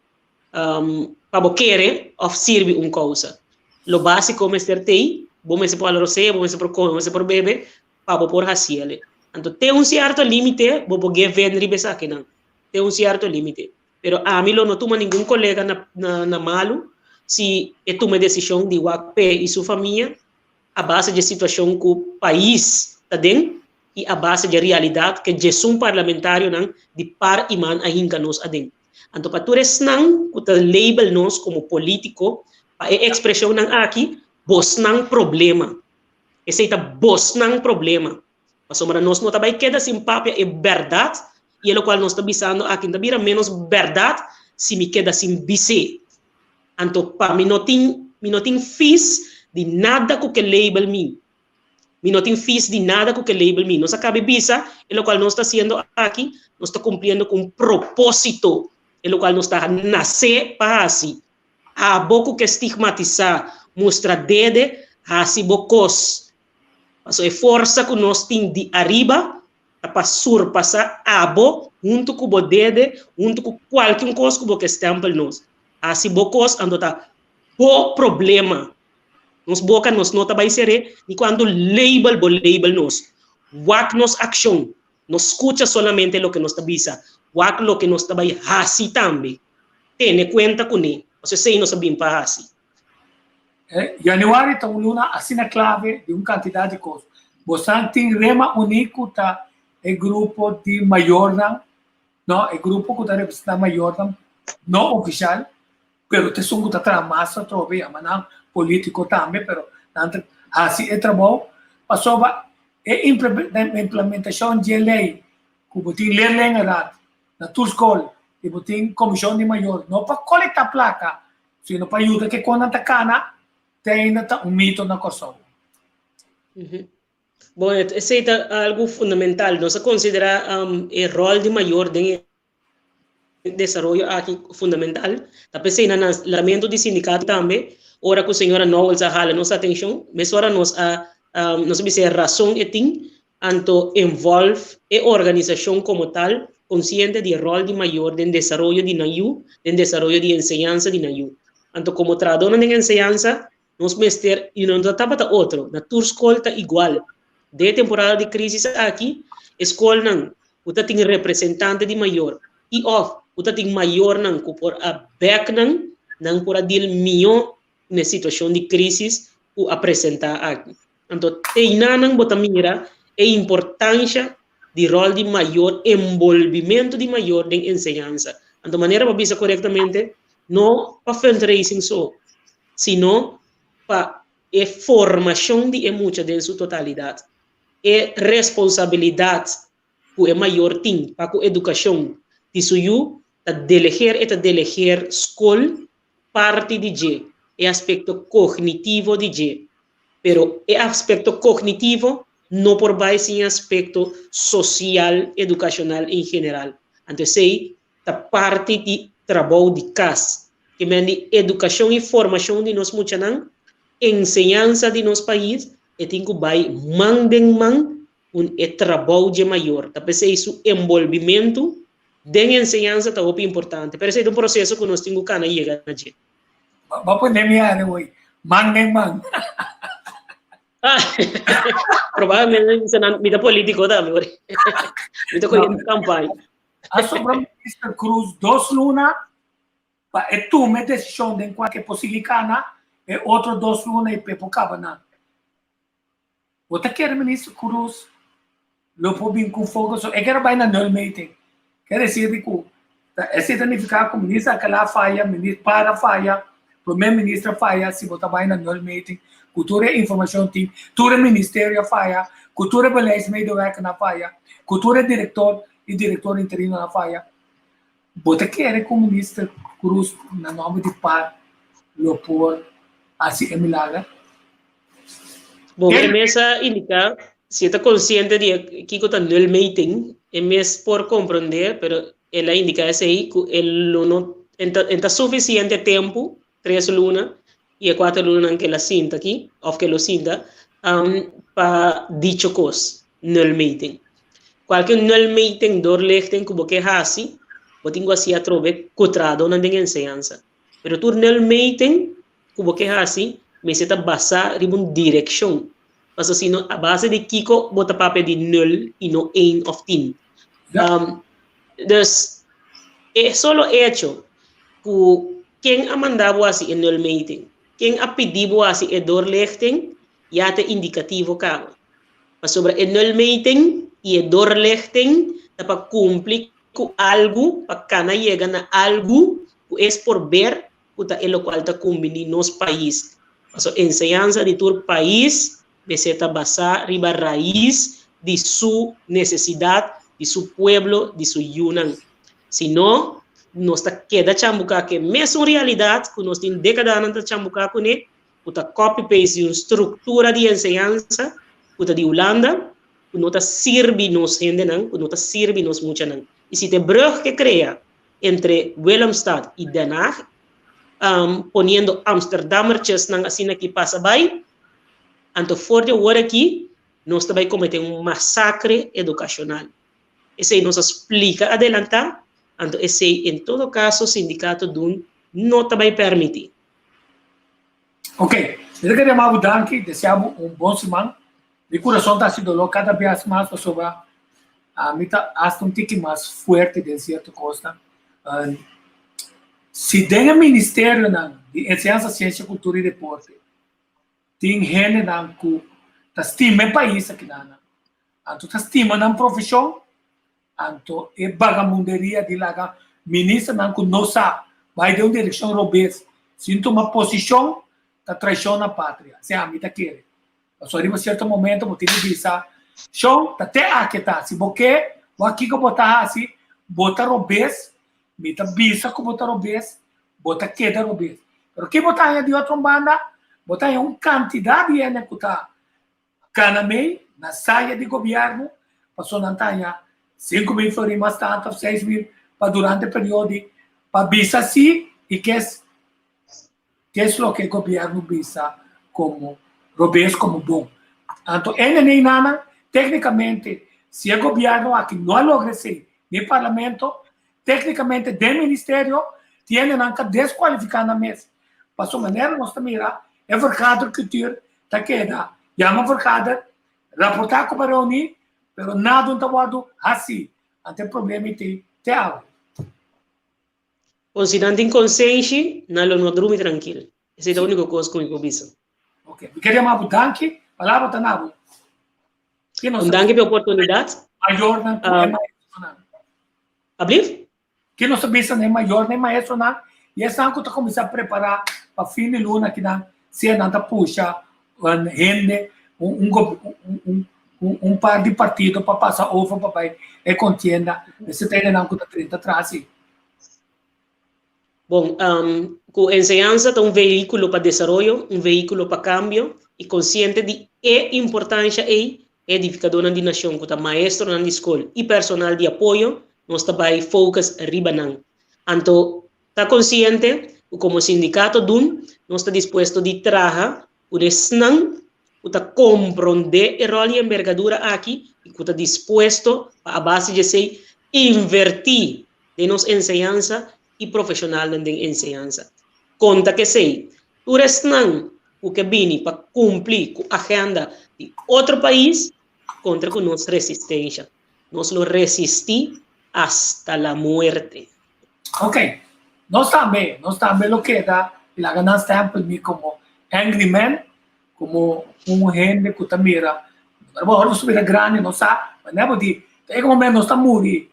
pa bo kere òf sirbi un kousa. Lo básiko mester t'ei, bo mester por hala rosea, bo mester por kome, bo mester por bebe pa bo por hasiel. Anto te un sierto límite bo por geven riba esakinan, te un sierto límite. Pero ami lo no tuma ningun kolega na na malu si e tuma e desishon di wak p'e i su famia a base dje situashon ku pais ta den i a base dje realidat ke djesun parlamentarionan di par i man a hinka nos aden. Anto pa tur esnan ku ta label nos komo politiko pa e ekspreshonnan aki, bosnan problema. Esei ta bosnan problema. Pasobra nos no ta bai keda sin papia e bèrdat, i e lokual nos ta bisando aki no ta bira ménos bèrdat si mi keda sin bis'é. Anto pa mi no tin mi no tin fis di nada ku ke label mi. Mi no tin fis di nada ku ke label mi. Nos a kabe bisa e lokual nos ta hasiendo aki, nos ta kumpliendo ku un propósito, e lokual nos ta nasé pa hasi. Abo ku ke stigmatisá, mustra dede, hasi bo kos. Pasobra e forsa ku nos tin di ariba ta pa surpasá abo huntu ku bo dede, huntu ku kualke un kos ku bo ke stèmpel nos. Hasi bo kos anto ta bo problema. Nos boka nos no ta bai ser'é ni kuantu label bo label nos. Wak nos akshon. No skucha solamente loke nos ta bisa, wak loke nos ta bai hasi tambe. Tene kuenta kuné, pasobra esei nos a bin pa hasi. Januari ta un luna asina clave di un cantidad di cos. Bosan tin Rema Uní cu ta e grupo di mayornan, no, e grupo cu ta representa mayornan no oficial, pero ta esun cu ta traha mas atrobe, yama nan politico tambe, pero nan ta haci e trabou pasobra e implementacion dje ley cu bo tin leerlingenraad na tur scol y bo tin comision di mayor, no pa colecta placa, Sino pa yuda ke kon nan ta kana te ainda ta un mito na Kòrsou. Bon, esei ta algu fundamental. Nos a konsiderá e ròl di mayor den e desaroyo aki fundamental. Ta p'esei na lanamentu di sindikato tambe, ora ku señora Knowles a hala nos atenshon, mesora nos a nos a bisa e rason e tin Anto involve e organisashon komo tal konsiente di e ròl di mayor den desaroyo di nan yu, den desaroyo di enseñansa di nan yu. Anto komo trahadónan den enseñansa nos mester, i no ta tabata otro, na tur skol ta igual. Den e temporada di krísis aki, e skolnan ku ta tin representante di mayor i òf ku ta tin mayornan ku por a bèk nan, nan por a deal mihó na e situashon di krísis ku a presentá aki. Anto teinanan bo ta mira e importansha di ròl di mayor, embolbimentu di mayor den enseñansa. Anto manera bo a bisa korektamente, no pa fundraising so, sino pa e formashon di e mucha den su totalidat. E responsabilidat ku e mayor tin pa ku edukashon di su yu ta deleger e ta deleger skol parti di dje, e aspekto kognitivo di dje. Pero e aspekto kognitivo no por bai sin e aspekto sosial edukashonal en general. Anto esei ta parti di trabou di kas. Ke men di edukashon i formashon di nos muchanan, enseñansa di nos pais, e tin ku bai man den man ku e trabou dje mayor. Ta p'esei su enbolbimentu Den enseñansa ta hopi importante, pero esei ta un proseso ku nos tin ku kana yega na dje. Bo pone mi are hoy, man den man. Probablemente mi ta mi ta politico tambe hoor. Mi ta cogiendo campaña. A sobra Minister Cruz dos luna pa e tuma e decision den cua ke por sigui cana, e otro dos luna y pe por caba nan. Bo ta kere Minister Cruz lo por bin cu focus so e kere bay na nulmeting. Ker decir di cu ta esey ta nifica cu Minister Alcalá faya, Minister Parra faya, Prome Minister faya si bo ta bay na nulmeting cu tur e informacion tin, tur e ministerio a faya, cu tur e beleidsmedewerkernan a faya, cu tur e director y director interinonan a faya. Bo ta kere cu Minister. Croes na nòmber di par lo por hasi e milager? Bon, e mes a indiká si e ta konsiente di e kiko ta nulmeting, e mes por komprondé, pero el a indiká esei ku e lo no e ta sufisiente tempu, tres luna, i e kuater lunanan ku el a sinta aki, òf ku e lo sinta, pa dicho kos, nulmeting. Kualke nulmeting, doorlichting, ku bo ke hasi, bo tin ku hasi atrobe ku trahadónan den enseñansa. Pero tur nulmeting ku bo ke hasi mester ta basá riba un direkshon. Pasobra si no, a base di kiko bo ta papia di nul i no één òf tin? Dus, e solo echo ku ken a manda bo hasi e nulmeting, ken a pidi bo hasi e doorlichting, ya ta indikativo kaba. Pasobra e nulmeting i e doorlichting ta pa kumpli ku algu, pa kana yega na algu ku es por ber ku ta e lokual ta kumbiní nos pais. Pasobra enseñansa di tur pais mester ta basá riba rais di su nesesidat, di su pueblo, di su yunan. Si no, nos ta keda chambuká ku e mesun realidat ku nos tin dékadanan ta chambuká kuné, ku ta copy-paste di un struktura di enseñansa ku ta di Hulanda, ku no ta sirbi nos hendenan, ku no ta sirbi nos muchanan. I si ta e brùg ke krea entre Willemstad i Den Haag, poniendo Amsterdammertjesnan asina aki pasa bai, anto for di awor aki nos ta bai komete un masakre edukashonal. Esei nos a splika adelantá, anto esei en todo kaso sindikato dun no ta bai pèrmití. Ok, mi ta kere yama bo danki, desea bo un bon siman. Mi kurason ta hasi doló kada bias mas pasobra ami ta hasta un tiki mas fuerte den sierto kosnan. Si den e ministerionan di Enseñansa, Siensia, Kultura i Deporte tin hendenan ku ta stima e pais akinan, anto ta stima nan profeshon, anto e bagamunderia di laga ministernan ku no sa bai den un direkshon robes sin tuma posishon ta traishon na patria. Esei ami ta kere. Pasobra riba sierto momento bo tin di bisa, Shon, ta te aki e ta. Si bo ke, wak kiko bo ta hasi, bo ta robes, mi ta bisa ku bo ta robes, bo ta keda robes. Pero ki bo ta haña di otro banda? Bo ta haña un kantidat di hende ku ta kana mei na saya di gobièrnu, pasobra nan ta haña 5000 florin mas tantu òf 6000 pa durante e periodo di pa bisa si i kes Ke es loke gobierno bisa como robes como bon? Anto e neneynanan tecnicamente si e gobierno aki no a logra esey ni parlamento, tecnicamente den ministerio tiene nan ka descualifica nan mes. Pasobra manera nos ta mira e vergadercultuur ta keda yama vergader, raporta cu pa reuni, pero nada no ta wordo haci. Anto e problema ei te te awe. Kon si nan tin konsenshi, nan lo no drumi trankil. Esei ta úniko kos ku mi por bisa. Ok, mi ke yama bo danki, palabra ta na bo. Un danki pa e oportunidat. Mayornan ku e maestronan. Ablief? Ke nos ta bisa na e mayornan e maestronan i esnan ku ta kuminsá prepará pa fin di luna kinan sea nan ta pusha un hende, un un un par di partido pa pasa over pa bai e kontienda, mester ta hendenan ku ta drenta tras ei. Bon, ku enseñansa ta un vehíkulo pa desaroyo, un vehíkulo pa kambio i konsiente di e importansha ei, e edifikadónan di nashon ku ta maestronan di skol i personal di apoyo, nos ta bai focus riba nan. Anto ta konsiente ku komo sindikato dun nos ta dispuesto di traha ku esnan ku ta komprondé e ròl i embergadura aki i ku ta dispuesto pa a base di esei invertí den nos enseñansa i profeshonalnan den enseñansa. Konta ku esei, tur esnan ku ke bini pa kumpli ku agenda di otro pais kontra ku nos resistensha. Nos lo resistí hasta la muerte. Ok, nos tambe, nos tambe lo keda i laga nan stempel mi komo angry man, komo un hende ku ta mira, ora nos ta bira grandi nos sa, manera bo di, ta e momento nos ta muri,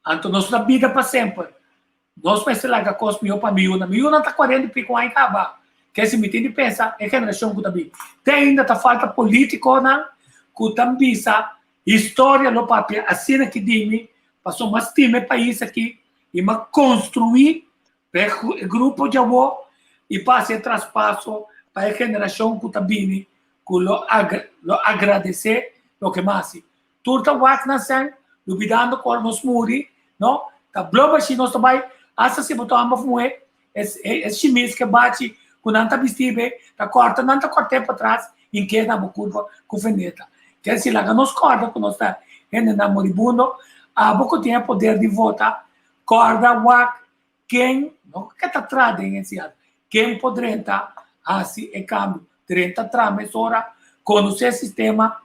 anto nos ta bida pa semper, nos mester laga kos mihó pa mi yunan, mi yunan ta kuarenta i piko aña kaba, ke si mi tin di pensa e generashon ku ta bin, te ainda ta falta politikonan ku ta bisa Historia lo papia asina ki di mi, pasobra m'a stima e pais aki i m'a construi. Pa e grupo djawo i pa hasi e traspaso pa e generashon ku ta bini ku lo lo agradesé loke mi hasi. Tur ta wak na sèn, lubidando ku ora nos muri, no, ta blo bashí nos ta bai, asta si bo ta hòmber òf muhé, e shimis ku e bachi ku nan ta bisti be, ta kòrta, nan ta kòrt'é patras i keda na bo kurpa ku vendetta. Ker si laga nos kòrda ku nos ta hendenan moribundo, abo ku tin e poder di vota, Kòrda wak ken, no ke ta traha den e siat, ken por drenta hasi e kambio. Drenta traha mesora, konosé e sistema,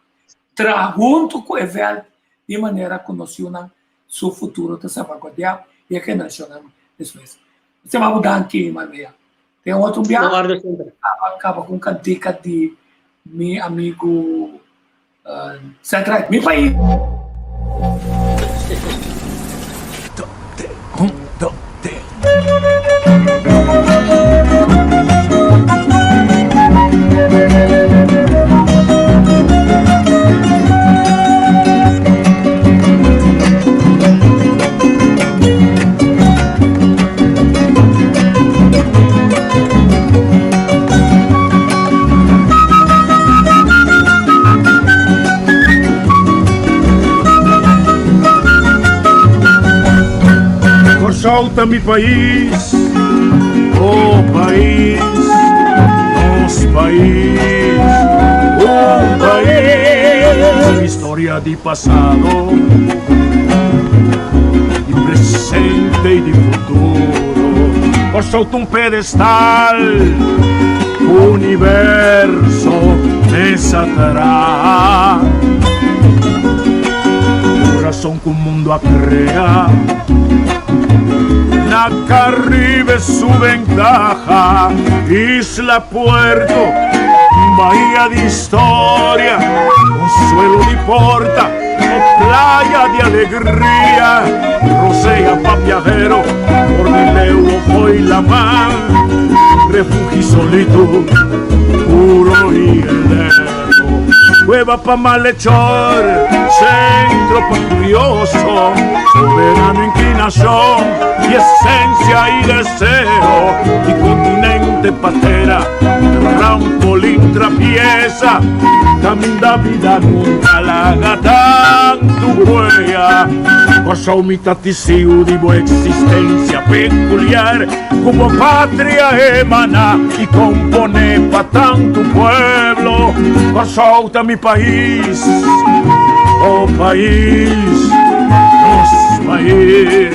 traha huntu ku e vèlt di manera ku nos yunan su futuro ta salvaguardiá i e generashonnan despues. Esei bo danki, Marbella. Den otro biaha kaba ku un kantika di mi amigu Ced Ride. Mi pais! Kòrsou ta mi pais, oh pais, nos pais, un pais. Historia di pasado, di presente y di futuro. Kòrsou ta un pedestal, universo mesa traha. Kurason ku mundu a krea, na Karibe su ventaha. Isla Puerto, bahia di historia, consuelo di porta o playa di alegria, rosea pa viajero, por di leu o fo'i laman, refugio solitud, puro y eterno. Cueva pa malhechor, centro pa curioso, soberano inclinación y esencia y deseo, y continente patera, trampolín trapieza, caminda vida nunca laga tantu huella. Kòrsou mi ta tisiu di bo existencia peculiar, Ku bo patria emaná i komponé pa tantu pueblo. Kòrsou ta mi pais, oh pais, nos pais,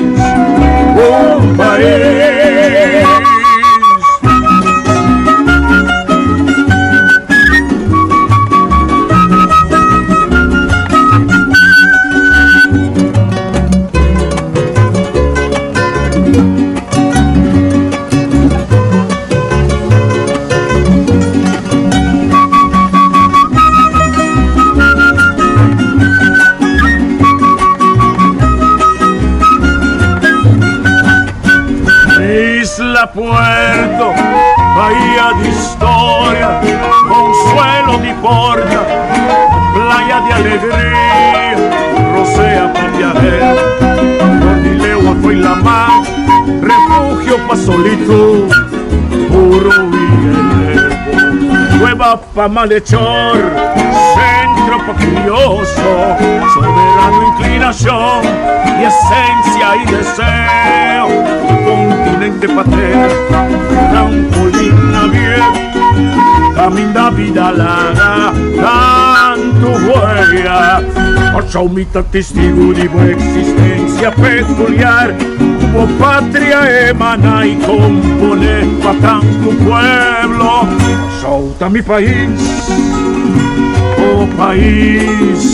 un pais. Isla Puerto, bahía de historia, consuelo di porta, playa de alegría, rosea pa viajero, Cordileua foi la mar, refugio pa solitud, puro y eterno, cueva pa malhechor, centro pa curioso, soberano inclinación y esencia y deseo, continente patera, trampolín navier, caminda vida laga, tantu huella. Kòrsou mi ta testigu di bo eksistensia pekuliar, ku bo patria emaná i komponé pa tantu pueblo. Kòrsou ta mi pais, bo pais,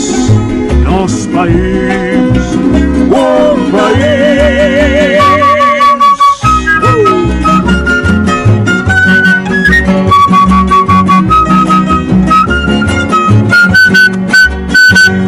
nos pais, un pais.